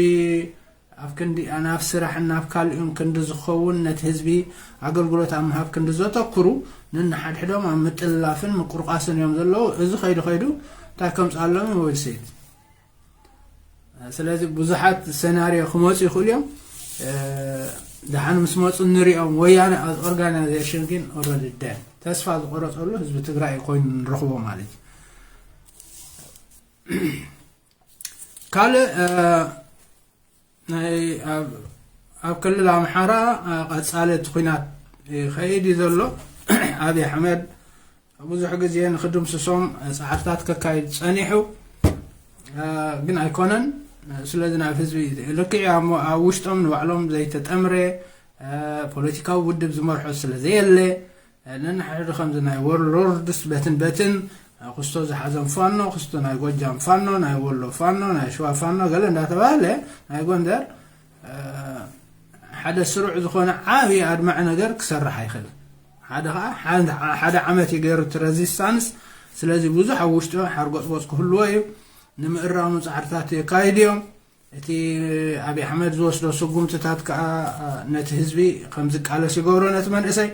ኣብ ክንዲ ናብ ስራሕን ናብ ካልእን ክንዲ ዝኸውን፣ ነቲ ህዝቢ ኣገልግሎት ኣብ ምሃብ ክንዲ ዘተኩሩ፣ ነንሓድሕዶም ኣብ ምጥልላፍን ምቁርቋስን እዮም ዘለዉ። እዚ ከይዱ ከይዱ እንታይ ከምፅኣሎም እዩ ወልሴት። ስለዚ ብዙሓት ሰናርዮ ክመፁ ይኽእሉ እዮም። ደሓን ምስ መፁ ንሪኦም። ወያነ ኣዝ ኦርጋናይዜሽን ግን ኦረዲ ደን ተስፋ ዝቆረፀሉ ህዝቢ ትግራይ ኮይኑ ንረኽቦ ማለት እዩ። ካልእ ናይ ኣብ ክልል ኣምሓራ ቀፃሊ እቲ ኩናት ይኸይድ እዩ ዘሎ። ኣብይ ኣሕመድ ብዙሕ ግዜ ንክድምስሶም ፃዕርታት ከካይድ ፀኒሑ፣ ግን ኣይኮነን። ስለዚ ናብ ህዝቢ ልክዕ ኣብ ውሽጦም ንባዕሎም ዘይተጠምረ ፖለቲካዊ ውድብ ዝመርሖ ስለ ዘየለ፣ ነንሓድሕዱ ከምዚ ናይ ዎርሎርድስ በትን በትን ክስቶ ዝሓዘም ፋኖ፣ ክስቶ ናይ ጎጃም ፋኖ፣ ናይ ወሎ ፋኖ፣ ናይ ሸዋ ፋኖ ገለ እንዳተባህለ ናይ ጎንደር ሓደ ስሩዕ ዝኾነ ዓብዪ ኣድማዒ ነገር ክሰርሕ ኣይኽእል። ሓደ ከዓ ሓደ ዓመት እዩ ገይሩ እቲ ረዚስታንስ። ስለዚ ብዙሕ ኣብ ውሽጡ ሓርጎፅጎፅ ክህልዎ እዩ። ንምእራሙ ፃዕርታት የካይድ እዮም። እቲ ኣብይ ኣሕመድ ዝወስዶ ስጉምትታት ከዓ ነቲ ህዝቢ ከም ዝቃለስ ይገብሮ ነቲ መንእሰይ።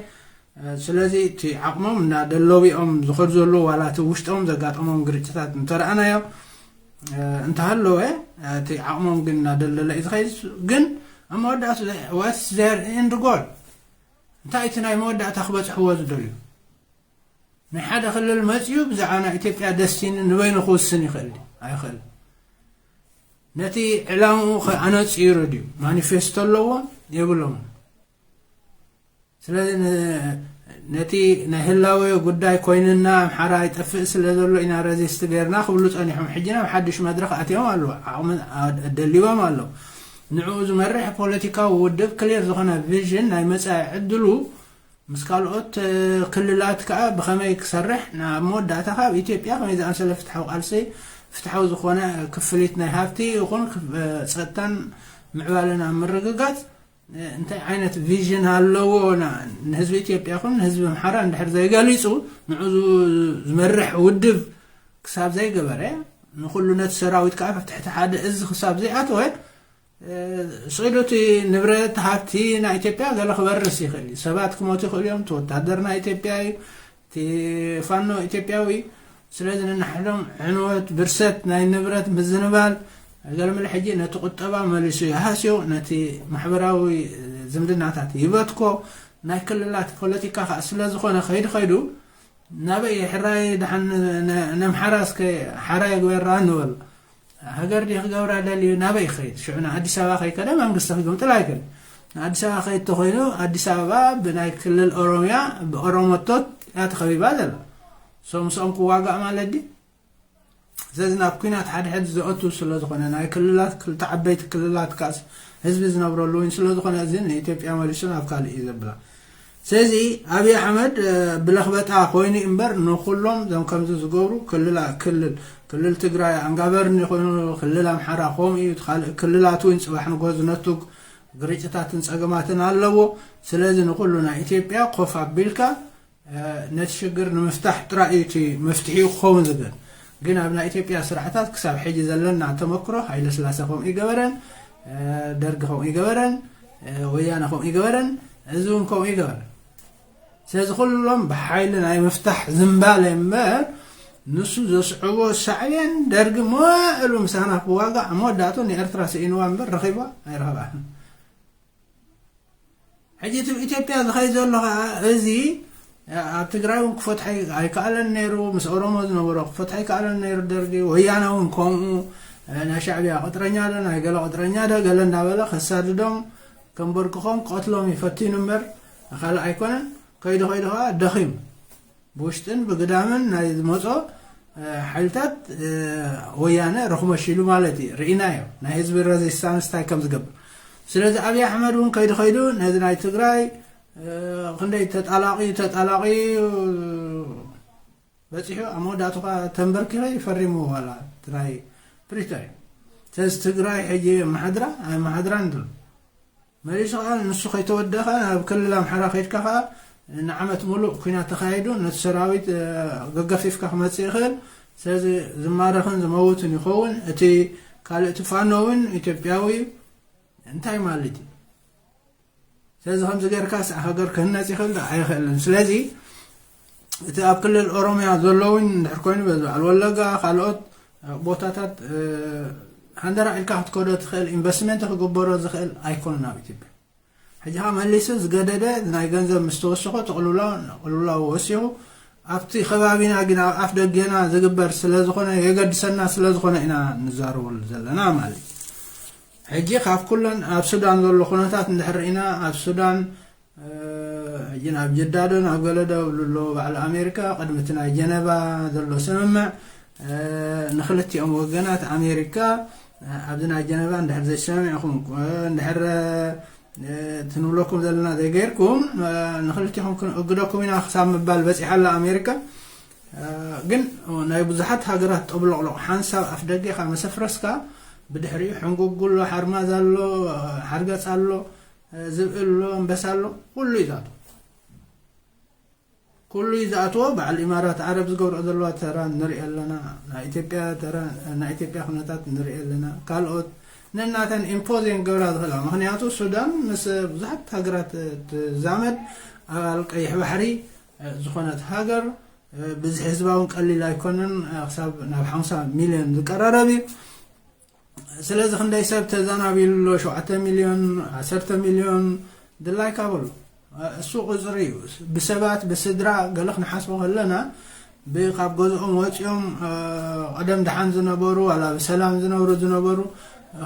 ስለዚ እቲ ዓቕሞም እናደለቡ እዮም ዝኸዱ ዘለዉ። ዋላ እቲ ውሽጦም ዘጋጠሞም ግርጭታት እንተረኣናዮ እንተሃለወ፣ እቲ ዓቕሞም ግን እናደለለ እዩ ዝኸይድ። ግን ኣብ መወዳእቱ what's their end goal? እንታይ እቲ ናይ መወዳእታ ክበፅሕዎ ዝደልዩ? ናይ ሓደ ክልል መፅዩ ብዛዕባ ናይ ኢትዮጵያ ደስቲኒ ንበይኑ ክውስን ይኽእል ድዩ? ኣይኽእል። ነቲ ዕላምኡ ኣነፂሩ ድዩ? ማኒፌስቶ ኣለዎ የብሎም? ስለዚ ነቲ ናይ ህላወ ጉዳይ ኮይንና ኣምሓራ ይጠፍእ ስለ ዘሎ ኢና ረዚስት ገይርና ክብሉ ፀኒሖም። ሕጂ ናብ ሓድሽ መድረኽ ኣትዮም ኣለዉ። ዓቕሚ ደሊቦም ኣለዉ። ንዕኡ ዝመርሕ ፖለቲካዊ ውድብ ክሊር ዝኾነ ቪዥን ናይ መፃኢ ዕድሉ ምስ ካልኦት ክልላት ከዓ ብኸመይ ክሰርሕ ናብ መወዳእታ ካብ ኢትዮጵያ ከመይ ዝኣመሰለ ፍትሓዊ ቃልሲ ፍትሓዊ ዝኾነ ክፍሊት ናይ ሃብቲ ይኹን ጸጥታን ምዕባለን ኣብ ምርግጋፅ እንታይ ዓይነት ቪዥን ኣለዎ ንህዝቢ ኢትዮጵያ ይኹን ንህዝቢ ኣምሓራ እንድሕር ዘይገሊፁ ንዑ ዝመርሕ ውድብ ክሳብ ዘይገበረ ንኩሉ ነቲ ሰራዊት ከዓ ትሕቲ ሓደ እዚ ክሳብ ዘይኣተወ ስኢሉ እቲ ንብረት ሃብቲ ናይ ኢትዮጵያ ገለ ክበርስ ይኽእል እዩ። ሰባት ክሞቱ ይኽእሉ እዮም። እቲ ወታደር ናይ ኢትዮጵያ እዩ። እቲ ፋኖ ኢትዮጵያዊ እዩ። ስለዚ ነናሕሎም ዕንወት፣ ብርሰት፣ ናይ ንብረት ምዝንባል ገለመለ ሕጂ ነቲ ቁጠባ መሊሱ ይሃስዮ፣ ነቲ ማሕበራዊ ዝምድናታት ይበትኮ፣ ናይ ክልላት ፖለቲካ ከዓ ስለ ዝኾነ ከይዱ ከይዱ ናበይ ሕራይ ደሓን ነምሓራ እስከ ሓራይ ግበራ ንበል። ሃገር ድዩ ክገብራ ደልዩ ናበይ ይኸይድ? ሽዑ ንኣዲስ ኣበባ ከይከደ መንግስቲ ክግምጥል ኣይክእል። ንኣዲስ ኣበባ ከይድ ተኮይኑ ኣዲስ ኣበባ ብናይ ክልል ኦሮሚያ ብኦሮሞቶት እያ ተኸቢባ ዘላ። ሶም ምስኦም ክዋጋእ ማለት ድዩ? ስለዚ ናብ ኩናት ሓድሕድ ዘእቱ ስለ ዝኾነ፣ ናይ ክልላት፣ ክልተ ዓበይቲ ክልላት ካስ ህዝቢ ዝነብረሉ እውን ስለ ዝኾነ፣ እዚ ንኢትዮጵያ መሊሱ ናብ ካልእ እዩ ዘብላ። ስለዚ ኣብይ ኣሕመድ ብለኽበጣ ኮይኑ እምበር፣ ንኩሎም ዞም ከምዚ ዝገብሩ ክልላ ክልል ክልል ትግራይ ኣንጋበርኒ ኮይኑ፣ ክልል ኣምሓራ ከምኡ እዩ፣ ካልእ ክልላት እውን ፅባሕ ንጎ ዝነቱግ ግርጭታትን ፀገማትን ኣለዎ። ስለዚ ንኩሉ ናይ ኢትዮጵያ ኮፍ ኣቢልካ ነቲ ሽግር ንምፍታሕ ጥራይ እዩ እቲ መፍትሒ ክኸውን ዝብል። ግን ኣብ ናይ ኢትዮጵያ ስርዓታት ክሳብ ሕጂ ዘለና ተመክሮ፣ ሃይለ ስላሰ ከምኡ ይገበረን፣ ደርጊ ከምኡ ይገበረን፣ ወያነ ከምኡ ይገበረን፣ እዚ እውን ከምኡ ይገበረን። ስለዚ ኩሎም ብሓይሊ ናይ ምፍታሕ ዝምባለ እምበር፣ ንሱ ዘስዕቦ ሳዕቤን፣ ደርጊ መዋእሉ ምሳና ክዋጋእ፣ ኣብ መወዳእቱ ንኤርትራ ስኢንዋ እምበር ረኺባ ኣይረኸባን። ሕጂ እቲ ኢትዮጵያ ዝኸይድ ዘሎ ከዓ፣ እዚ ኣብ ትግራይ እውን ክፈትሐ ኣይከኣለን ነይሩ። ምስ ኦሮሞ ዝነበሮ ክፈትሐ ኣይከኣለን ነይሩ። ደርጊ፣ ወያነ እውን ከምኡ፣ ናይ ሻዕቢያ ቅጥረኛ ዶ ናይ ገለ ቅጥረኛ ዶ ገለ እንዳበለ ከሳድዶም፣ ከንበርክኾም፣ ክቐትሎም ይፈቲኑ እምበር ካልእ ኣይኮነን። ከይዱ ከይዱ ከዓ ደኺሙ። ብውሽጥን ብግዳምን ናይ ዝመጾ ሓይልታት ወያነ ረኽሞ ሽሉ ማለት እዩ። ርኢናዮ ናይ ህዝቢ ረዚስታንስ እንታይ ከም ዝገብር። ስለዚ ኣብይ ኣሕመድ እውን ከይዱ ከይዱ ነዚ ናይ ትግራይ ክንደይ ተጣላቂ ተጣላቂ በፂሑ፣ ኣብ መወዳእቱ ከዓ ተንበርኪኸ ይፈሪሙ ዋላ እቲ ናይ ፕሪቶርያ። ስለዚ ትግራይ ሕጂ መሓድራ ኣይመሓድራን ድሎ መሊሱ ከዓ ንሱ ከይተወደኸ ናብ ክልል ኣምሓራ ከይድካ ከዓ ንዓመት ሙሉእ ኩናት ተኻይዱ ነቲ ሰራዊት ገገፊፍካ ክመፅእ ይኽእል። ስለዚ ዝማረኽን ዝመውትን ይኸውን። እቲ ካልእ እቲ ፋኖ እውን ኢትዮጵያዊ እዩ። እንታይ ማለት እዩ? ስለዚ ከምዚ ጌርካስ ሃገር ክህነፅ ይኽእል ዶ? ኣይኽእልን። ስለዚ እቲ ኣብ ክልል ኦሮሚያ ዘሎ እውን እንድሕር ኮይኑ በዚ በዓል ወለጋ ካልኦት ቦታታት ሃንደራ ኢልካ ክትከዶ ትኽእል ኢንቨስትመንት ክግበሮ ዝኽእል ኣይኮኑን ኣብ ኢትዮጵያ። ሕጂ ከዓ መሊሱ ዝገደደ ናይ ገንዘብ ምስ ተወሰኾ ተቕልሎ ቅልውላው ወሲኹ ኣብቲ ከባቢና ግን ኣብ ኣፍ ደገና ዝግበር ስለ ዝኾነ የገድሰና ስለ ዝኾነ ኢና ንዛረበሉ ዘለና ማለት እዩ። ሕጂ ካብ ኩለን ኣብ ሱዳን ዘሎ ኩነታት እንድሕር ርኢና ኣብ ሱዳን ሕጂ ናብ ጅዳ ዶ ናብ ገለ ዶ ይብሉ ኣለዉ በዓል ኣሜሪካ ቅድሚ እቲ ናይ ጀነቫ ዘሎ ስምምዕ ንክልቲኦም ወገናት ኣሜሪካ ኣብዚ ናይ ጀነቫ እንድሕር ዘይሰሚዕኹም እንድሕር እቲ ንብለኩም ዘለና ዘይገይርኩም ንክልቲኹም ክንእግደኩም ኢና ክሳብ ምባል በፂሓ ኣላ ኣሜሪካ። ግን ናይ ብዙሓት ሃገራት ጠብሎቕሎቕ ሓንሳብ ኣፍ ደገኻ መሰፍረስካ ብድሕሪኡ ሕንጉጉ ኣሎ፣ ሓርማዝ ኣሎ፣ ሓርገፅ ኣሎ፣ ዝብኢ ኣሎ፣ ኣንበሳ ኣሎ፣ ኩሉ እዩ ዝኣትዎ። ኩሉ እዩ ዝኣትዎ። በዓል ኢማራት ዓረብ ዝገብርኦ ዘለዋ ተራ ንርኢ ኣለና። ናይ ኢትዮጵያ ተራ ናይ ኢትዮጵያ ኩነታት ንርኢ ኣለና። ካልኦት ነናተን ኢምፖዝ እየን ክገብራ ዝኽእላ። ምኽንያቱ ሱዳን ምስ ብዙሓት ሃገራት ትዛመድ ኣባል ቀይሕ ባሕሪ ዝኾነት ሃገር ብዝሒ ህዝባ እውን ቀሊል ኣይኮነን። ክሳብ ናብ ሓምሳ ሚልዮን ዝቀራረብ እዩ። ስለዚ ክንደይ ሰብ ተዘናቢሉ ኣሎ? ሸውዓተ ሚልዮን፣ ዓሰርተ ሚልዮን ድላይካ በሎ። እሱ ቁፅሪ እዩ። ብሰባት ብስድራ ገለ ክንሓስቦ ከለና ብካብ ገዝኦም ወፂኦም ቀደም ደሓን ዝነበሩ ዋላ ብሰላም ዝነብሩ ዝነበሩ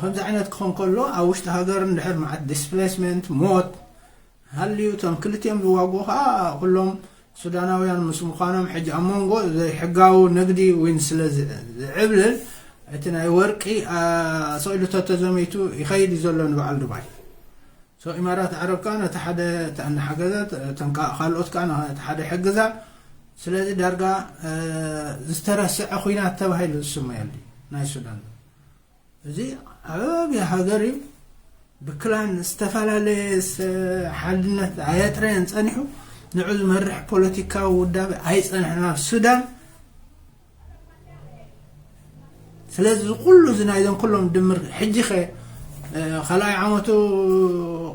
ከምዚ ዓይነት ክኾን ከሎ ኣብ ውሽጢ ሃገር እንድሕር መዓት ዲስፕሌስመንት ሞት ሃልዩ እቶም ክልቲኦም ዝዋግኡ ከዓ ኩሎም ሱዳናውያን ምስ ምዃኖም ሕጂ ኣብ መንጎ ዘይሕጋዊ ንግዲ ዊን ስለ ዝዕብልል እቲ ናይ ወርቂ ሰቂሉ ተተዘሚቱ ይኸይድ እዩ ዘሎ ንበዓል ዱባይ። ኢማራት ዓረብ ከዓ ነቲ ሓደ ተእናሓገዘ ተንካ ካልኦት ከዓ ነቲ ሓደ ይሕግዛ። ስለዚ ዳርጋ ዝተረስዐ ኩናት ተባሂሉ ዝስመየሉ ናይ ሱዳን እዚ ዓብይ ሃገር እዩ። ብክላን ዝተፈላለየ ሓድነት ኣየጥረየን ፀኒሑ ንዑ ዝመርሕ ፖለቲካዊ ውዳበ ኣይፀንሕን ኣብ ሱዳን። ስለዚ እዚ ኩሉ እዚ ናይዞም ኩሎም ድምር ሕጂ ኸ ካልኣይ ዓመቱ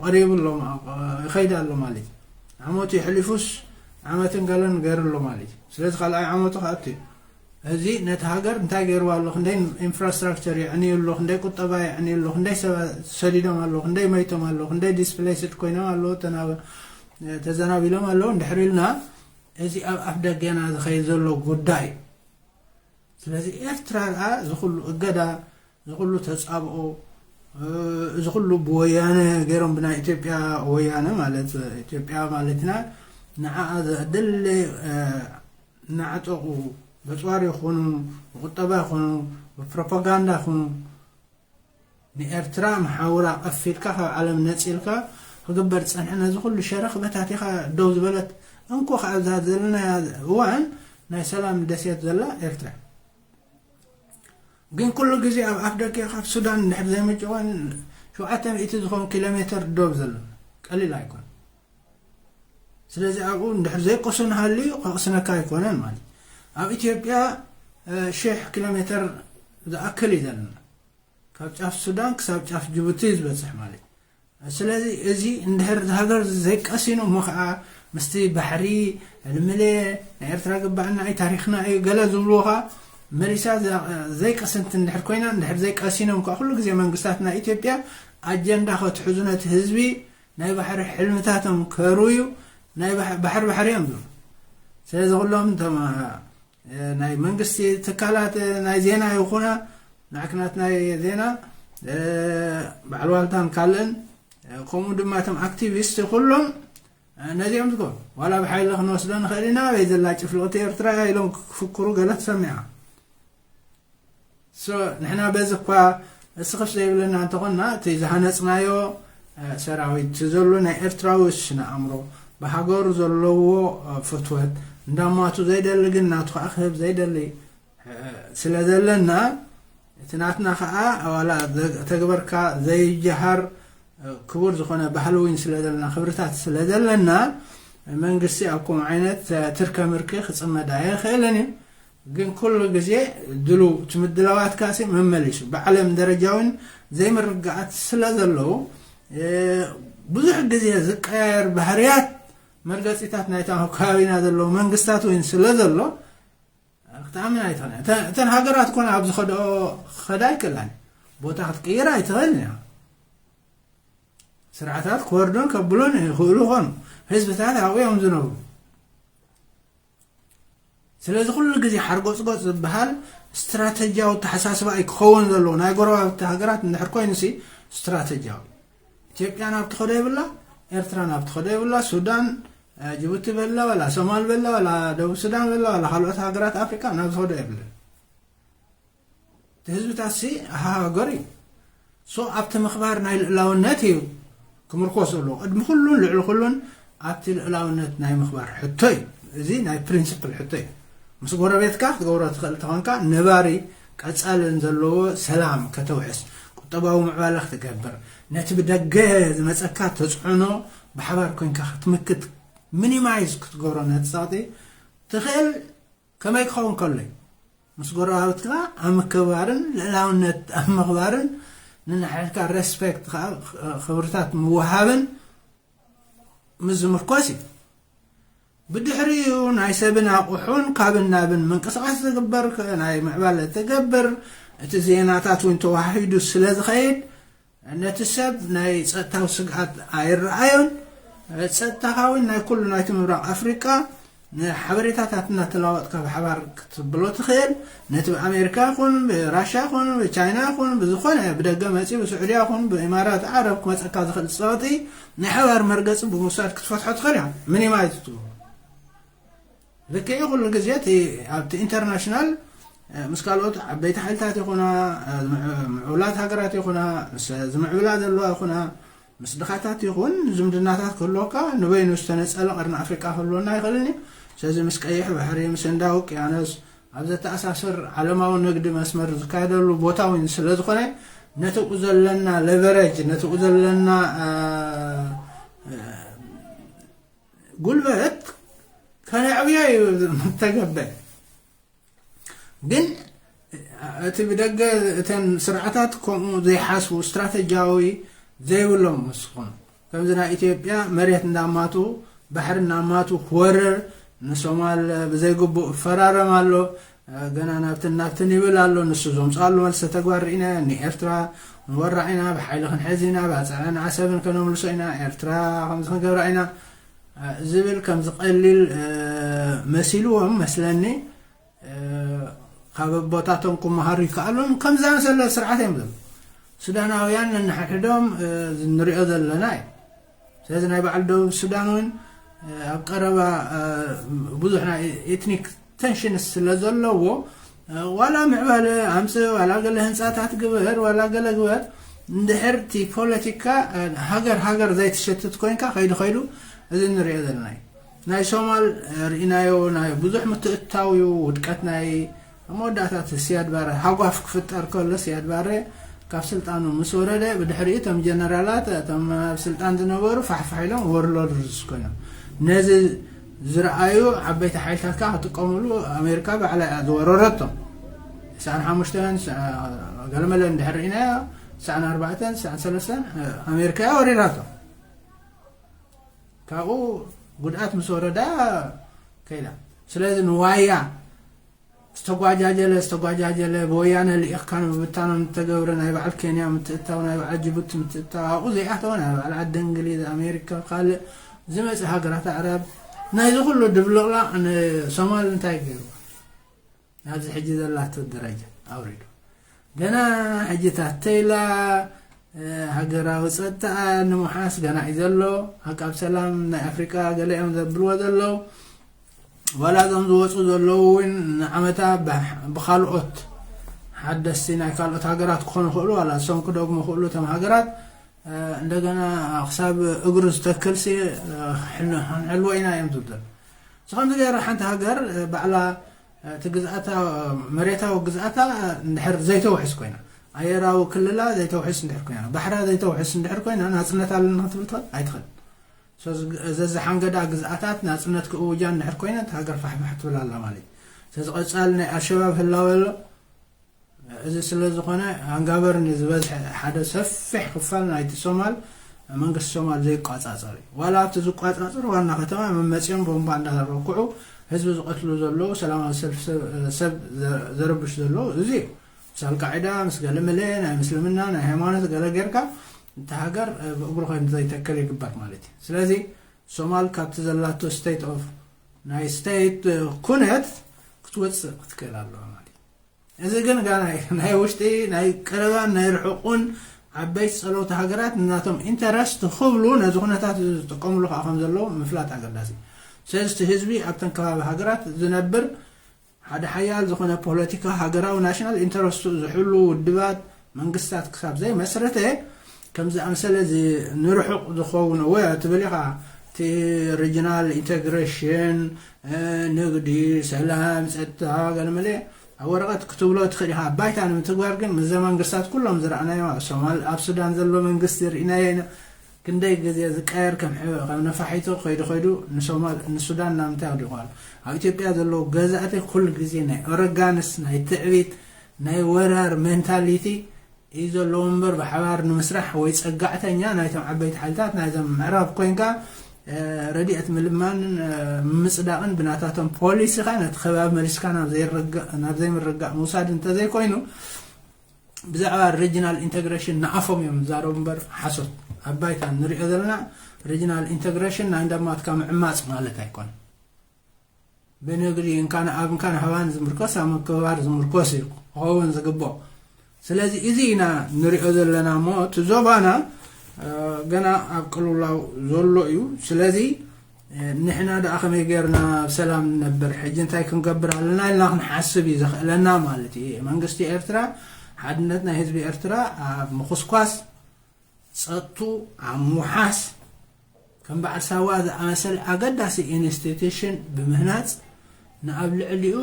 ቀሪቡ ኣሎ ይኸይድ ኣሎ ማለት እዩ። ዓመቱ ይሕሊፉስ ዓመትን ገለን ገይሩ ኣሎ ማለት እዩ። ስለዚ ካልኣይ ዓመቱ ከኣቱ እዩ። እዚ ነቲ ሃገር እንታይ ገይርዋ ኣሎ? ክንደይ ኢንፍራስትራክቸር የዕንዩ ኣሎ? ክንደይ ቁጠባ የዕንዩ ኣሎ? ክንደይ ሰባት ሰዲዶም ኣሎ? ክንደይ መይቶም ኣሎ? ክንደይ ዲስፕሌስድ ኮይኖም ኣሎ? ተዘናቢሎም ኣለዉ እንድሕር ኢልና እዚ ኣብ ኣፍ ደገና ዝኸይድ ዘሎ ጉዳይ። ስለዚ ኤርትራ ኣ ዝኩሉ እገዳ ዝኩሉ ተጻብኦ እዚ ኩሉ ብወያነ ገይሮም ብናይ ኢትዮጵያ ወያነ ማለት ኢትዮጵያ ማለትና ንዓኣ ዘደለ እናዓጠቑ በፅዋር ይኹኑ፣ ብቁጠባ ይኹኑ፣ ብፕሮፓጋንዳ ይኹኑ፣ ንኤርትራ መሓውራ ቀፊልካ ካብ ዓለም ነፂልካ ክግበር ዝፀንሐ ነዚ ኩሉ ሸረኽ በታቲኻ ደው ዝበለት እንኮ ከኣ ኣብዛ ዘለናያ እዋን ናይ ሰላም ደሴት ዘላ ኤርትራ። ግን ኩሉ ግዜ ኣብ ኣፍ ደገ ካብ ሱዳን እንድሕር ዘይምጭዋን ሸውዓተ ሚእቲ ዝኾን ኪሎ ሜትር ዶብ ዘሎ ቀሊል ኣይኮን። ስለዚ ኣብኡ እንድሕር ዘይቆሱ ንሃልዩ ከቕስነካ ኣይኮነን ማለት። ኣብ ኢትዮጵያ ሽሕ ኪሎ ሜትር ዝኣክል እዩ ዘለና ካብ ጫፍ ሱዳን ክሳብ ጫፍ ጅቡቲ ዝበፅሕ ማለት። ስለዚ እዚ እንድሕር ሃገር ዘይቀሲኑ እሞ ከዓ ምስቲ ባሕሪ ልምለ ናይ ኤርትራ ግባእና እዩ ታሪክና እዩ ገለ ዝብልዎ ከዓ መሊሳ ዘይቀስንቲ እንድሕር ኮይና እንድሕር ዘይቀሲኖም ከዓ ኩሉ ግዜ መንግስታት ናይ ኢትዮጵያ ኣጀንዳ ከትሕዙ ነቲ ህዝቢ ናይ ባሕሪ ሕልምታቶም ከርውዩ ናይ ባሕሪ ባሕሪ እዮም ዝብሉ። ስለዚ ኩሎም እቶም ናይ መንግስቲ ትካላት ናይ ዜና ይኹና ማዕክናት ናይ ዜና በዓል ዋልታን ካልእን ከምኡ ድማ እቶም ኣክቲቪስት ኩሎም ነዚኦም ዝኮ ዋላ ብሓይሊ ክንወስዶ ንኽእል ኢና ኣበይ ዘላ ጭፍልቕቲ ኤርትራ ኢሎም ክፍክሩ ገለ ትሰሚዓ። ንሕና በዚ እኳ እስኽፍ ዘይብለና እንተኾንና እቲ ዝሃነፅናዮ ሰራዊት ዘሎ ናይ ኤርትራዊ ስነ ኣእምሮ ብሃገሩ ዘለዎ ፍትወት እንዳማቱ ዘይደሊ ግን ናቱ ከዓ ክህብ ዘይደሊ ስለ ዘለና እቲ ናትና ከዓ ዋላ ተግበርካ ዘይጀሃር ክቡር ዝኾነ ባህሊ እውን ስለ ዘለና ክብርታት ስለ ዘለና መንግስቲ ኣብ ከምኡ ዓይነት ትርከ ምርክ ክፅመድ ኣይኽእልን እዩ። ግን ኩሉ ግዜ ድሉ እቲ ምድላዋትካ ሲ መመሊሱ ብዓለም ደረጃ እውን ዘይምርግጋኣት ስለ ዘለዉ ብዙሕ ግዜ ዝቀያየር ባህርያት መርገፂታት ናይታ ከባቢና ዘለዉ መንግስታት እውን ስለ ዘሎ ክትኣምን ኣይትኽእልን። እተን ሃገራት ኮነ ኣብ ዝኸደኦ ክኸዳ ኣይክእላን ቦታ ክትቅይር ኣይትኽእልን እያ። ስርዓታት ክወርዱን ከብሉን ይኽእሉ ኾኑ ህዝብታት ኣብኡ እዮም ዝነብሩ። ስለዚ ኩሉ ግዜ ሓርጎፅጎፅ ዝበሃል ስትራተጂያዊ ኣተሓሳስባ እዩ ክኸውን ዘለዎ። ናይ ጎረባብቲ ሃገራት እንድሕር ኮይኑ ሲ ስትራተጂያዊ ኢትዮጵያ ናብ ትኸዶ የብላ፣ ኤርትራ ናብ ትኸዶ የብላ፣ ሱዳን ጅቡቲ በላ ዋላ ሶማል በላ ዋላ ደቡብ ሱዳን በላ ዋላ ካልኦት ሃገራት ኣፍሪቃ ናብ ዝኸዶ የብለን። እቲ ህዝብታት ሲ ሃገር እዩ። ሶ ኣብቲ ምኽባር ናይ ልእላውነት እዩ ክምርኮስ ዘለዎ ቅድሚ ኩሉን ልዕሊ ኩሉን ኣብቲ ልእላውነት ናይ ምኽባር ሕቶ እዩ። እዚ ናይ ፕሪንስፕል ሕቶ እዩ። ምስ ጎረቤትካ ክትገብሮ ትኽእል ተኾንካ ነባሪ ቀፃልን ዘለዎ ሰላም ከተውሕስ ቁጠባዊ ምዕባለ ክትገብር ነቲ ብደገ ዝመፀካ ተፅዕኖ ብሓባር ኮንካ ክትምክት ሚኒማይዝ ክትገብሮ ነቲ ፀቕጢ ትኽእል ከመይ ክኸውን ከሎ እዩ? ምስ ጎረባብትካ ኣብ ምክብባርን ልእላውነት ኣብ ምኽባርን ንንሕድካ ሬስፔክት ከዓ ክብርታት ምውሃብን ምስ ዝምርኮስ እዩ። ብድሕሪኡ ናይ ሰብን ኣቑሑን ካብን ናብን ምንቅስቃስ ዝግበር ናይ ምዕባለ ትገብር እቲ ዜናታት እውን ተዋሂዱ ስለ ዝኸይድ ነቲ ሰብ ናይ ጸጥታዊ ስግኣት ኣይረኣዮን። ጸጥታኻ እውን ናይ ኩሉ ናይቲ ምብራቕ ኣፍሪቃ ንሓበሬታታት እናተለዋወጥካ ብሓባር ክትብሎ ትኽእል። ነቲ ብኣሜሪካ ይኹን ብራሻ ይኹን ብቻይና ይኹን ብዝኾነ ብደገ መፂ ብስዑድያ ይኹን ብኢማራት ዓረብ ክመፀካ ዝኽእል ፀቕጢ ናይ ሓባር መርገፂ ብምውሳድ ክትፈትሖ ትኽእል ኢኻ። ሚኒማይዝ ትገብሮ ልክዕ ኩሉ ግዜ እቲ ኣብቲ ኢንተርናሽናል ምስ ካልኦት ዓበይቲ ሓይልታት ይኹና ምዕቡላት ሃገራት ይኹና ምስ ዝምዕብላ ዘለዋ ይኹና ምስ ድኻታት ይኹን ዝምድናታት ክህልወካ ንበይኑ ዝተነፀለ ቀርኒ ኣፍሪቃ ክህልወና ይኽእልን እዩ። ስለዚ ምስ ቀይሕ ባሕሪ ምስ ህንዳዊ ውቅያኖስ ኣብ ዘተኣሳስር ዓለማዊ ንግዲ መስመር ዝካየደሉ ቦታ እውን ስለ ዝኾነ ነትኡ ዘለና ሌቨሬጅ ነትኡ ዘለና ጉልበት ከነዕብዮ እዩ ተገበ። ግን እቲ ብደገ እተን ስርዓታት ከምኡ ዘይሓስቡ ስትራተጂያዊ ዘይብሎም ምስ ዝኾኑ ከምዚ ናይ ኢትዮጵያ መሬት እንዳማቱ ባሕሪ እናማቱ ክወርር ንሶማል ብዘይግቡእ እፈራረም ኣሎ። ገና ናብትን ናብትን ይብል ኣሎ። ንሱ ዘምፅኣሉ መልሰ ተግባር ርኢና ንኤርትራ ንወራ ኢና ብሓይሊ ክንሕዝ ኢና ባፅዕን ዓሰብን ከነምልሶ ኢና ኤርትራ ከምዚ ክንገብራ ኢና ዝብል ከም ዝቐሊል መሲልዎም መስለኒ። ካብ ኣቦታቶም ክመሃሩ ይከኣሉን ከም ዝኣመሰለ ስርዓት እዮም ዘሎ። ሱዳናውያን ነንሓድሕዶም ንሪኦ ዘለና እዩ። ስለዚ ናይ በዓል ደቡብ ሱዳን እውን ኣብ ቀረባ ብዙሕ ናይ ኤትኒክ ቴንሽን ስለ ዘለዎ ዋላ ምዕባለ ኣምፅእ ዋላ ገለ ህንፃታት ግበር ዋላ ገለ ግበር እንድሕር እቲ ፖለቲካ ሃገር ሃገር ዘይትሸትት ኮይንካ ከይዱ ከይዱ እዚ ንሪኦ ዘለና እዩ። ናይ ሶማል ርኢናዮ ናይ ብዙሕ ምትእታው እዩ ውድቀት ናይ ኣብ መወዳእታ እቲ ስያድ ባረ ሃጓፍ ክፍጠር ከሎ ስያድ ባረ ካብ ስልጣኑ ምስ ወረደ ብድሕሪኡ እቶም ጀነራላት እቶም ኣብ ስልጣን ዝነበሩ ፋሕፋሕ ኢሎም ወርሎርድስ ኮይኖም ነዚ ዝረኣዩ ዓበይቲ ሓይልታት ከዓ ክጥቀምሉ ኣሜሪካ ባዕላ እያ ዝወረረቶም። ስሳን ሓሙሽተን ገለመለ እንድሕር ርኢናዮ ስሳን ኣርባዕተን ስሳን ሰለስተን ኣሜሪካ እያ ወሪራቶም። ካብኡ ጉድኣት ምስ ወረዳ ከይዳ። ስለዚ ንዋያ ዝተጓጃጀለ ዝተጓጃጀለ ብወያነ ልኢኽካ ንምብታኖም ዝተገብረ ናይ በዓል ኬንያ ምትእታው ናይ በዓል ጅቡቲ ምትእታው ኣብኡ ዘይኣተወ ናይ በዓል ዓዲ እንግሊዝ ኣሜሪካ ካልእ ዝመፅእ ሃገራት ኣዕራብ ናይዚ ኩሉ ድብልቕላቕ ንሶማል እንታይ ገይሩ ኣብዚ ሕጂ ዘላቶ ደረጃ ኣውሪዱ ገና ሕጂ ታተይላ ሃገራዊ ፀጥታ ንምሓስ ገና እዩ ዘሎ። ሃቃብ ሰላም ናይ ኣፍሪቃ ገለ እዮም ዘብልዎ ዘለዉ ዋላ እዞም ዝወፁ ዘለዉ እውን ንዓመታ ብካልኦት ሓደስቲ ናይ ካልኦት ሃገራት ክኾኑ ይኽእሉ ዋላ እሶም ክደግሙ ይኽእሉ እቶም ሃገራት እንደገና ክሳብ እግሩ ዝተክል ክንሕልዎ ኢና እዮም ዝብል ዘሎ። እዚ ከምዚ ገይረ ሓንቲ ሃገር ባዕላ እቲ ግዝኣታ መሬታዊ ግዝኣታ እንድሕር ዘይተውሕስ ኮይና ኣየራዊ ክልላ ዘይተውሕስ እንድሕር ኮይና ባሕራ ዘይተውሕስ እንድሕር ኮይና ናፅነት ኣለና ክትብል ትኽእል ኣይትኽእል። ዘዝሓንገዳ ግዝኣታት ናፅነት ክእውጃ እንድሕር ኮይና እቲ ሃገር ፋሕፋሕ ትብል ኣላ ማለት እዩ። ስለዚ ቀፃሊ ናይ ኣልሸባብ ህላወ ኣሎ። እዚ ስለ ዝኾነ ኣንጋበር ንዝበዝሐ ሓደ ሰፊሕ ክፋል ናይቲ ሶማል መንግስቲ ሶማል ዘይቋፃፀር እዩ። ዋላ ኣብቲ ዝቋፃፀር ዋና ከተማ መመፅኦም ቦምባ እንዳተረኩዑ ህዝቢ ዝቐትሉ ዘለዉ ሰላማዊ ሰልፊ ሰብ ዘረብሹ ዘለዉ እዚ እዩ። ምስ ኣልቃዒዳ ምስ ገለመለ ናይ ምስልምና ናይ ሃይማኖት ገለ ጌርካ እቲ ሃገር ብእግሩ ከም ዘይተከል ይግበር ማለት እዩ። ስለዚ ሶማል ካብቲ ዘላቶ state of ናይ state ኩነት ክትወፅእ ክትክእል ኣለዋ ማለት እዩ። እዚ ግን ጋና ናይ ውሽጢ ናይ ቀረባን ናይ ርሑቁን ዓበይቲ ፀለውቲ ሃገራት ናቶም interest ክብሉ ነዚ ኩነታት ዝጥቀምሉ ከዓ ከም ዘለዉ ምፍላጥ ኣገዳሲ። ስለዚ ህዝቢ ኣብተን ከባቢ ሃገራት ዝነብር ሓደ ሓያል ዝኾነ ፖለቲካ ሃገራዊ national interest ዝሕሉ ውድባት መንግስታት ክሳብ ዘይመስረተ ከም ዝኣምሰለ እዚ ንርሑቕ ዝኸውን ወይ ትብል ኢኻ እቲ regional integration ንግዲ ሰላም ፀጥታ ገለመለ ኣብ ወረቐት ክትብሎ ትኽእል ኢኻ ባይታ ንምትግባር ግን ምዘ መንግስታት ኩሎም ዝረኣናዮ ኣብ ሶማል ኣብ ሱዳን ዘሎ መንግስቲ ርኢናዮ ኢና። ክንደይ ግዜ ዝቀየር ከም ነፋሒቶ ከይዱ ከይዱ ንሶማል ንሱዳን ናብ ምንታይ ኣውዲቑ ኣሎ። ኣብ ኢትዮጵያ ዘለዉ ገዛእቲ ኩሉ ግዜ ናይ ኦረጋንስ ናይ ትዕቢት ናይ ወራር ሜንታሊቲ እዩ ዘለዎ እምበር ብሓባር ንምስራሕ ወይ ፀጋዕተኛ ናይቶም ዓበይቲ ሓይልታት ናይዞም ምዕራብ ኮይንካ ረድኤት ምልማንን ምምፅዳቕን ብናታቶም ፖሊሲኻ ነቲ ከባቢ መሊስካ ናብ ዘይምርጋእ ምውሳድ እንተዘይኮይኑ ብዛዕባ regional integration ንኣፎም እዮም ዝዛረቡ እምበር ሓሶት ኣብ ባይታ ንሪኦ ዘለና regional integration ናይ እንዳማትካ ምዕማፅ ማለት ኣይኮን። ብንግዲ እንካን ኣብ እንካን ሃባን ዝምርኮስ ኣብ ምክብባር ዝምርኮስ እዩ ክኸውን ዝግብኦ። ስለዚ እዚ ኢና ንሪኦ ዘለና እሞ እቲ ዞባና ገና ኣብ ቅልውላው ዘሎ እዩ። ስለዚ ንሕና ደኣ ከመይ ጌርና ብሰላም ንነብር ሕጂ እንታይ ክንገብር ኣለና ኢልና ክንሓስብ እዩ ዘኽእለና ማለት እዩ። መንግስቲ ኤርትራ ሓድነት ናይ ህዝቢ ኤርትራ ኣብ ምኹስኳስ ጸጥቱ ኣብ ምውሓስ ከም በዓል ሳዋ ዝኣመሰለ ኣገዳሲ ኢንስቲትዩሽን ብምህናጽ ንኣብ ልዕሊኡ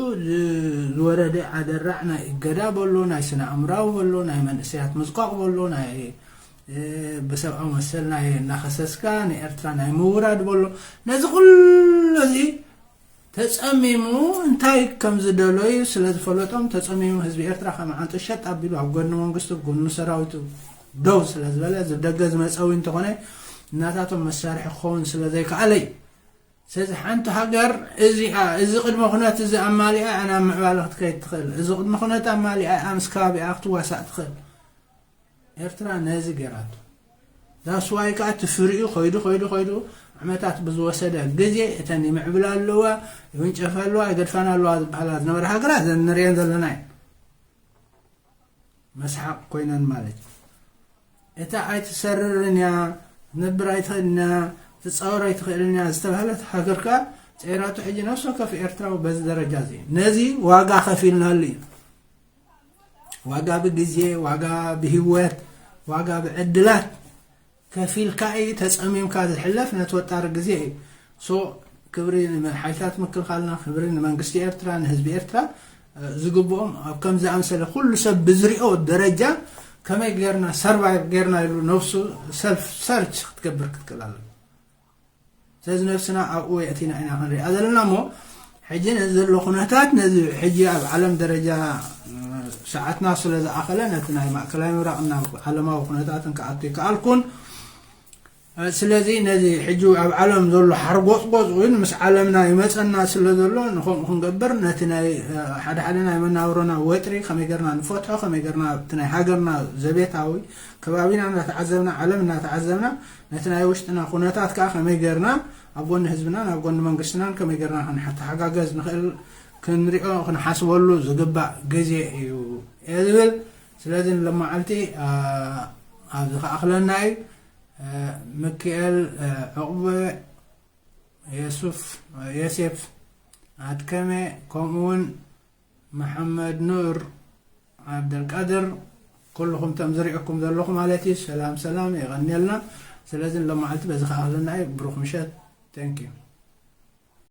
ዝወረደ ኣደራዕ ናይ እገዳ በሎ ናይ ስነ ኣእምራዊ በሎ ናይ መንእሰያት ምዝቋቕ በሎ ናይ ብሰብኣዊ መሰል ናይ እናኸሰስካ ንኤርትራ ናይ ምውራድ በሎ ነዚ ኩሉ እዚ ተጸሚሙ እንታይ ከም ዝደለዩ ስለ ዝፈለጦም ተጸሚሙ ህዝቢ ኤርትራ ከም ዓንጡ ሸጥ ኣቢሉ ኣብ ጎኒ መንግስቱ ጎኒ ሰራዊቱ ደው ስለ ዝበለ እዚ ደገ ዝመጸዊ እንተኾነ እናታቶም መሳርሒ ክኸውን ስለ ዘይከኣለ እዩ። ስለዚ ሓንቲ ሃገር እዚኣ እዚ ቅድመ ኩነት እዚ ኣማሊኣ እያ ናብ ምዕባለ ክትከይድ ትኽእል። እዚ ቅድመ ኩነት ኣማሊኣ እያ ምስ ከባቢኣ ክትዋሳእ ትኽእል። ኤርትራ ነዚ ገይራቶ። ዳስዋይ ከዓ እቲ ፍሪኡ ከይዱ ከይዱ ከይዱ ዓመታት ብዝወሰደ ግዜ እተን ይምዕብላ ኣለዋ ይውንጨፋ ኣለዋ ይገድፋና ኣለዋ ዝበሃላ ዝነበረ ሃገራት ዘን ንሪአን ዘለና እየን። መስሓቕ ኮይነን ማለት እዩ። እታ ኣይትሰርርን እያ ትነብር ኣይትኽእልን እያ ትፃወር ኣይትኽእልን እያ ዝተባህለት ሃገር ከዓ ጸይራቱ ሕጂ ነፍሲ ወከፍ ኤርትራዊ በዚ ደረጃ እዚ ነዚ ዋጋ ከፊልናሉ እዩ። ዋጋ ብግዜ፣ ዋጋ ብህይወት፣ ዋጋ ብዕድላት ከፊልካ እዩ ተጸሚምካ ዝሕለፍ ነቲ ወጣሪ ግዜ እዩ። ሶ ክብሪ ንሓይልታት ምክልኻልና፣ ክብሪ ንመንግስቲ ኤርትራ፣ ንህዝቢ ኤርትራ ዝግብኦም ኣብ ከም ዝኣምሰለ ኩሉ ሰብ ብዝሪኦ ደረጃ ከመይ ጌርና ሰርቫይቭ ጌርና ኢሉ ነፍሱ ሰልፍ ሰርች ክትገብር ክትክእል ኣለና። ስለዚ ነብስና ኣብኡ የእቲና ኢና ክንሪኣ ዘለና እሞ ሕጂ ነዚ ዘሎ ኩነታት ነዚ ሕጂ ኣብ ዓለም ደረጃ ሰዓትና ስለ ዝኣኸለ ነቲ ናይ ማእከላይ ምብራቕና ዓለማዊ ኩነታትን ክኣቱ ይከኣልኩን። ስለዚ ነዚ ሕጂ ኣብ ዓለም ዘሎ ሓርጎፅጎፅ እውን ምስ ዓለምና ይመፀና ስለ ዘሎ ንከምኡ ክንገብር ነቲ ናይ ሓደ ሓደ ናይ መናብሮና ወጥሪ ከመይ ገርና ንፈትሖ ከመይ ገርና እቲ ናይ ሃገርና ዘቤታዊ ከባቢና እናተዓዘብና ዓለም እናተዓዘብና ነቲ ናይ ውሽጥና ኩነታት ከዓ ከመይ ገርና ኣብ ጎኒ ህዝብናን ኣብ ጎኒ መንግስትናን ከመይ ገርና ክንተሓጋገዝ ንኽእል ክንሪኦ ክንሓስበሉ ዝግባእ ግዜ እዩ እየ ዝብል። ስለዚ ንሎማዓልቲ ኣብዚ ከኣኽለና እዩ። ምክኤል ዕቑበ፣ የሱፍ፣ የሴፍ ኣድከመ፣ ከምኡውን መሓመድ ኑር ዓብደልቃድር፣ ኩልኹም ቶም ዝሪእኩም ዘለኹ ማለት እዩ። ሰላም ሰላም፣ የቐንየልና። ስለዚ ንሎማዓልቲ በዚ ከኣኽለና እዩ። ብሩኽ ምሸት። Thank you።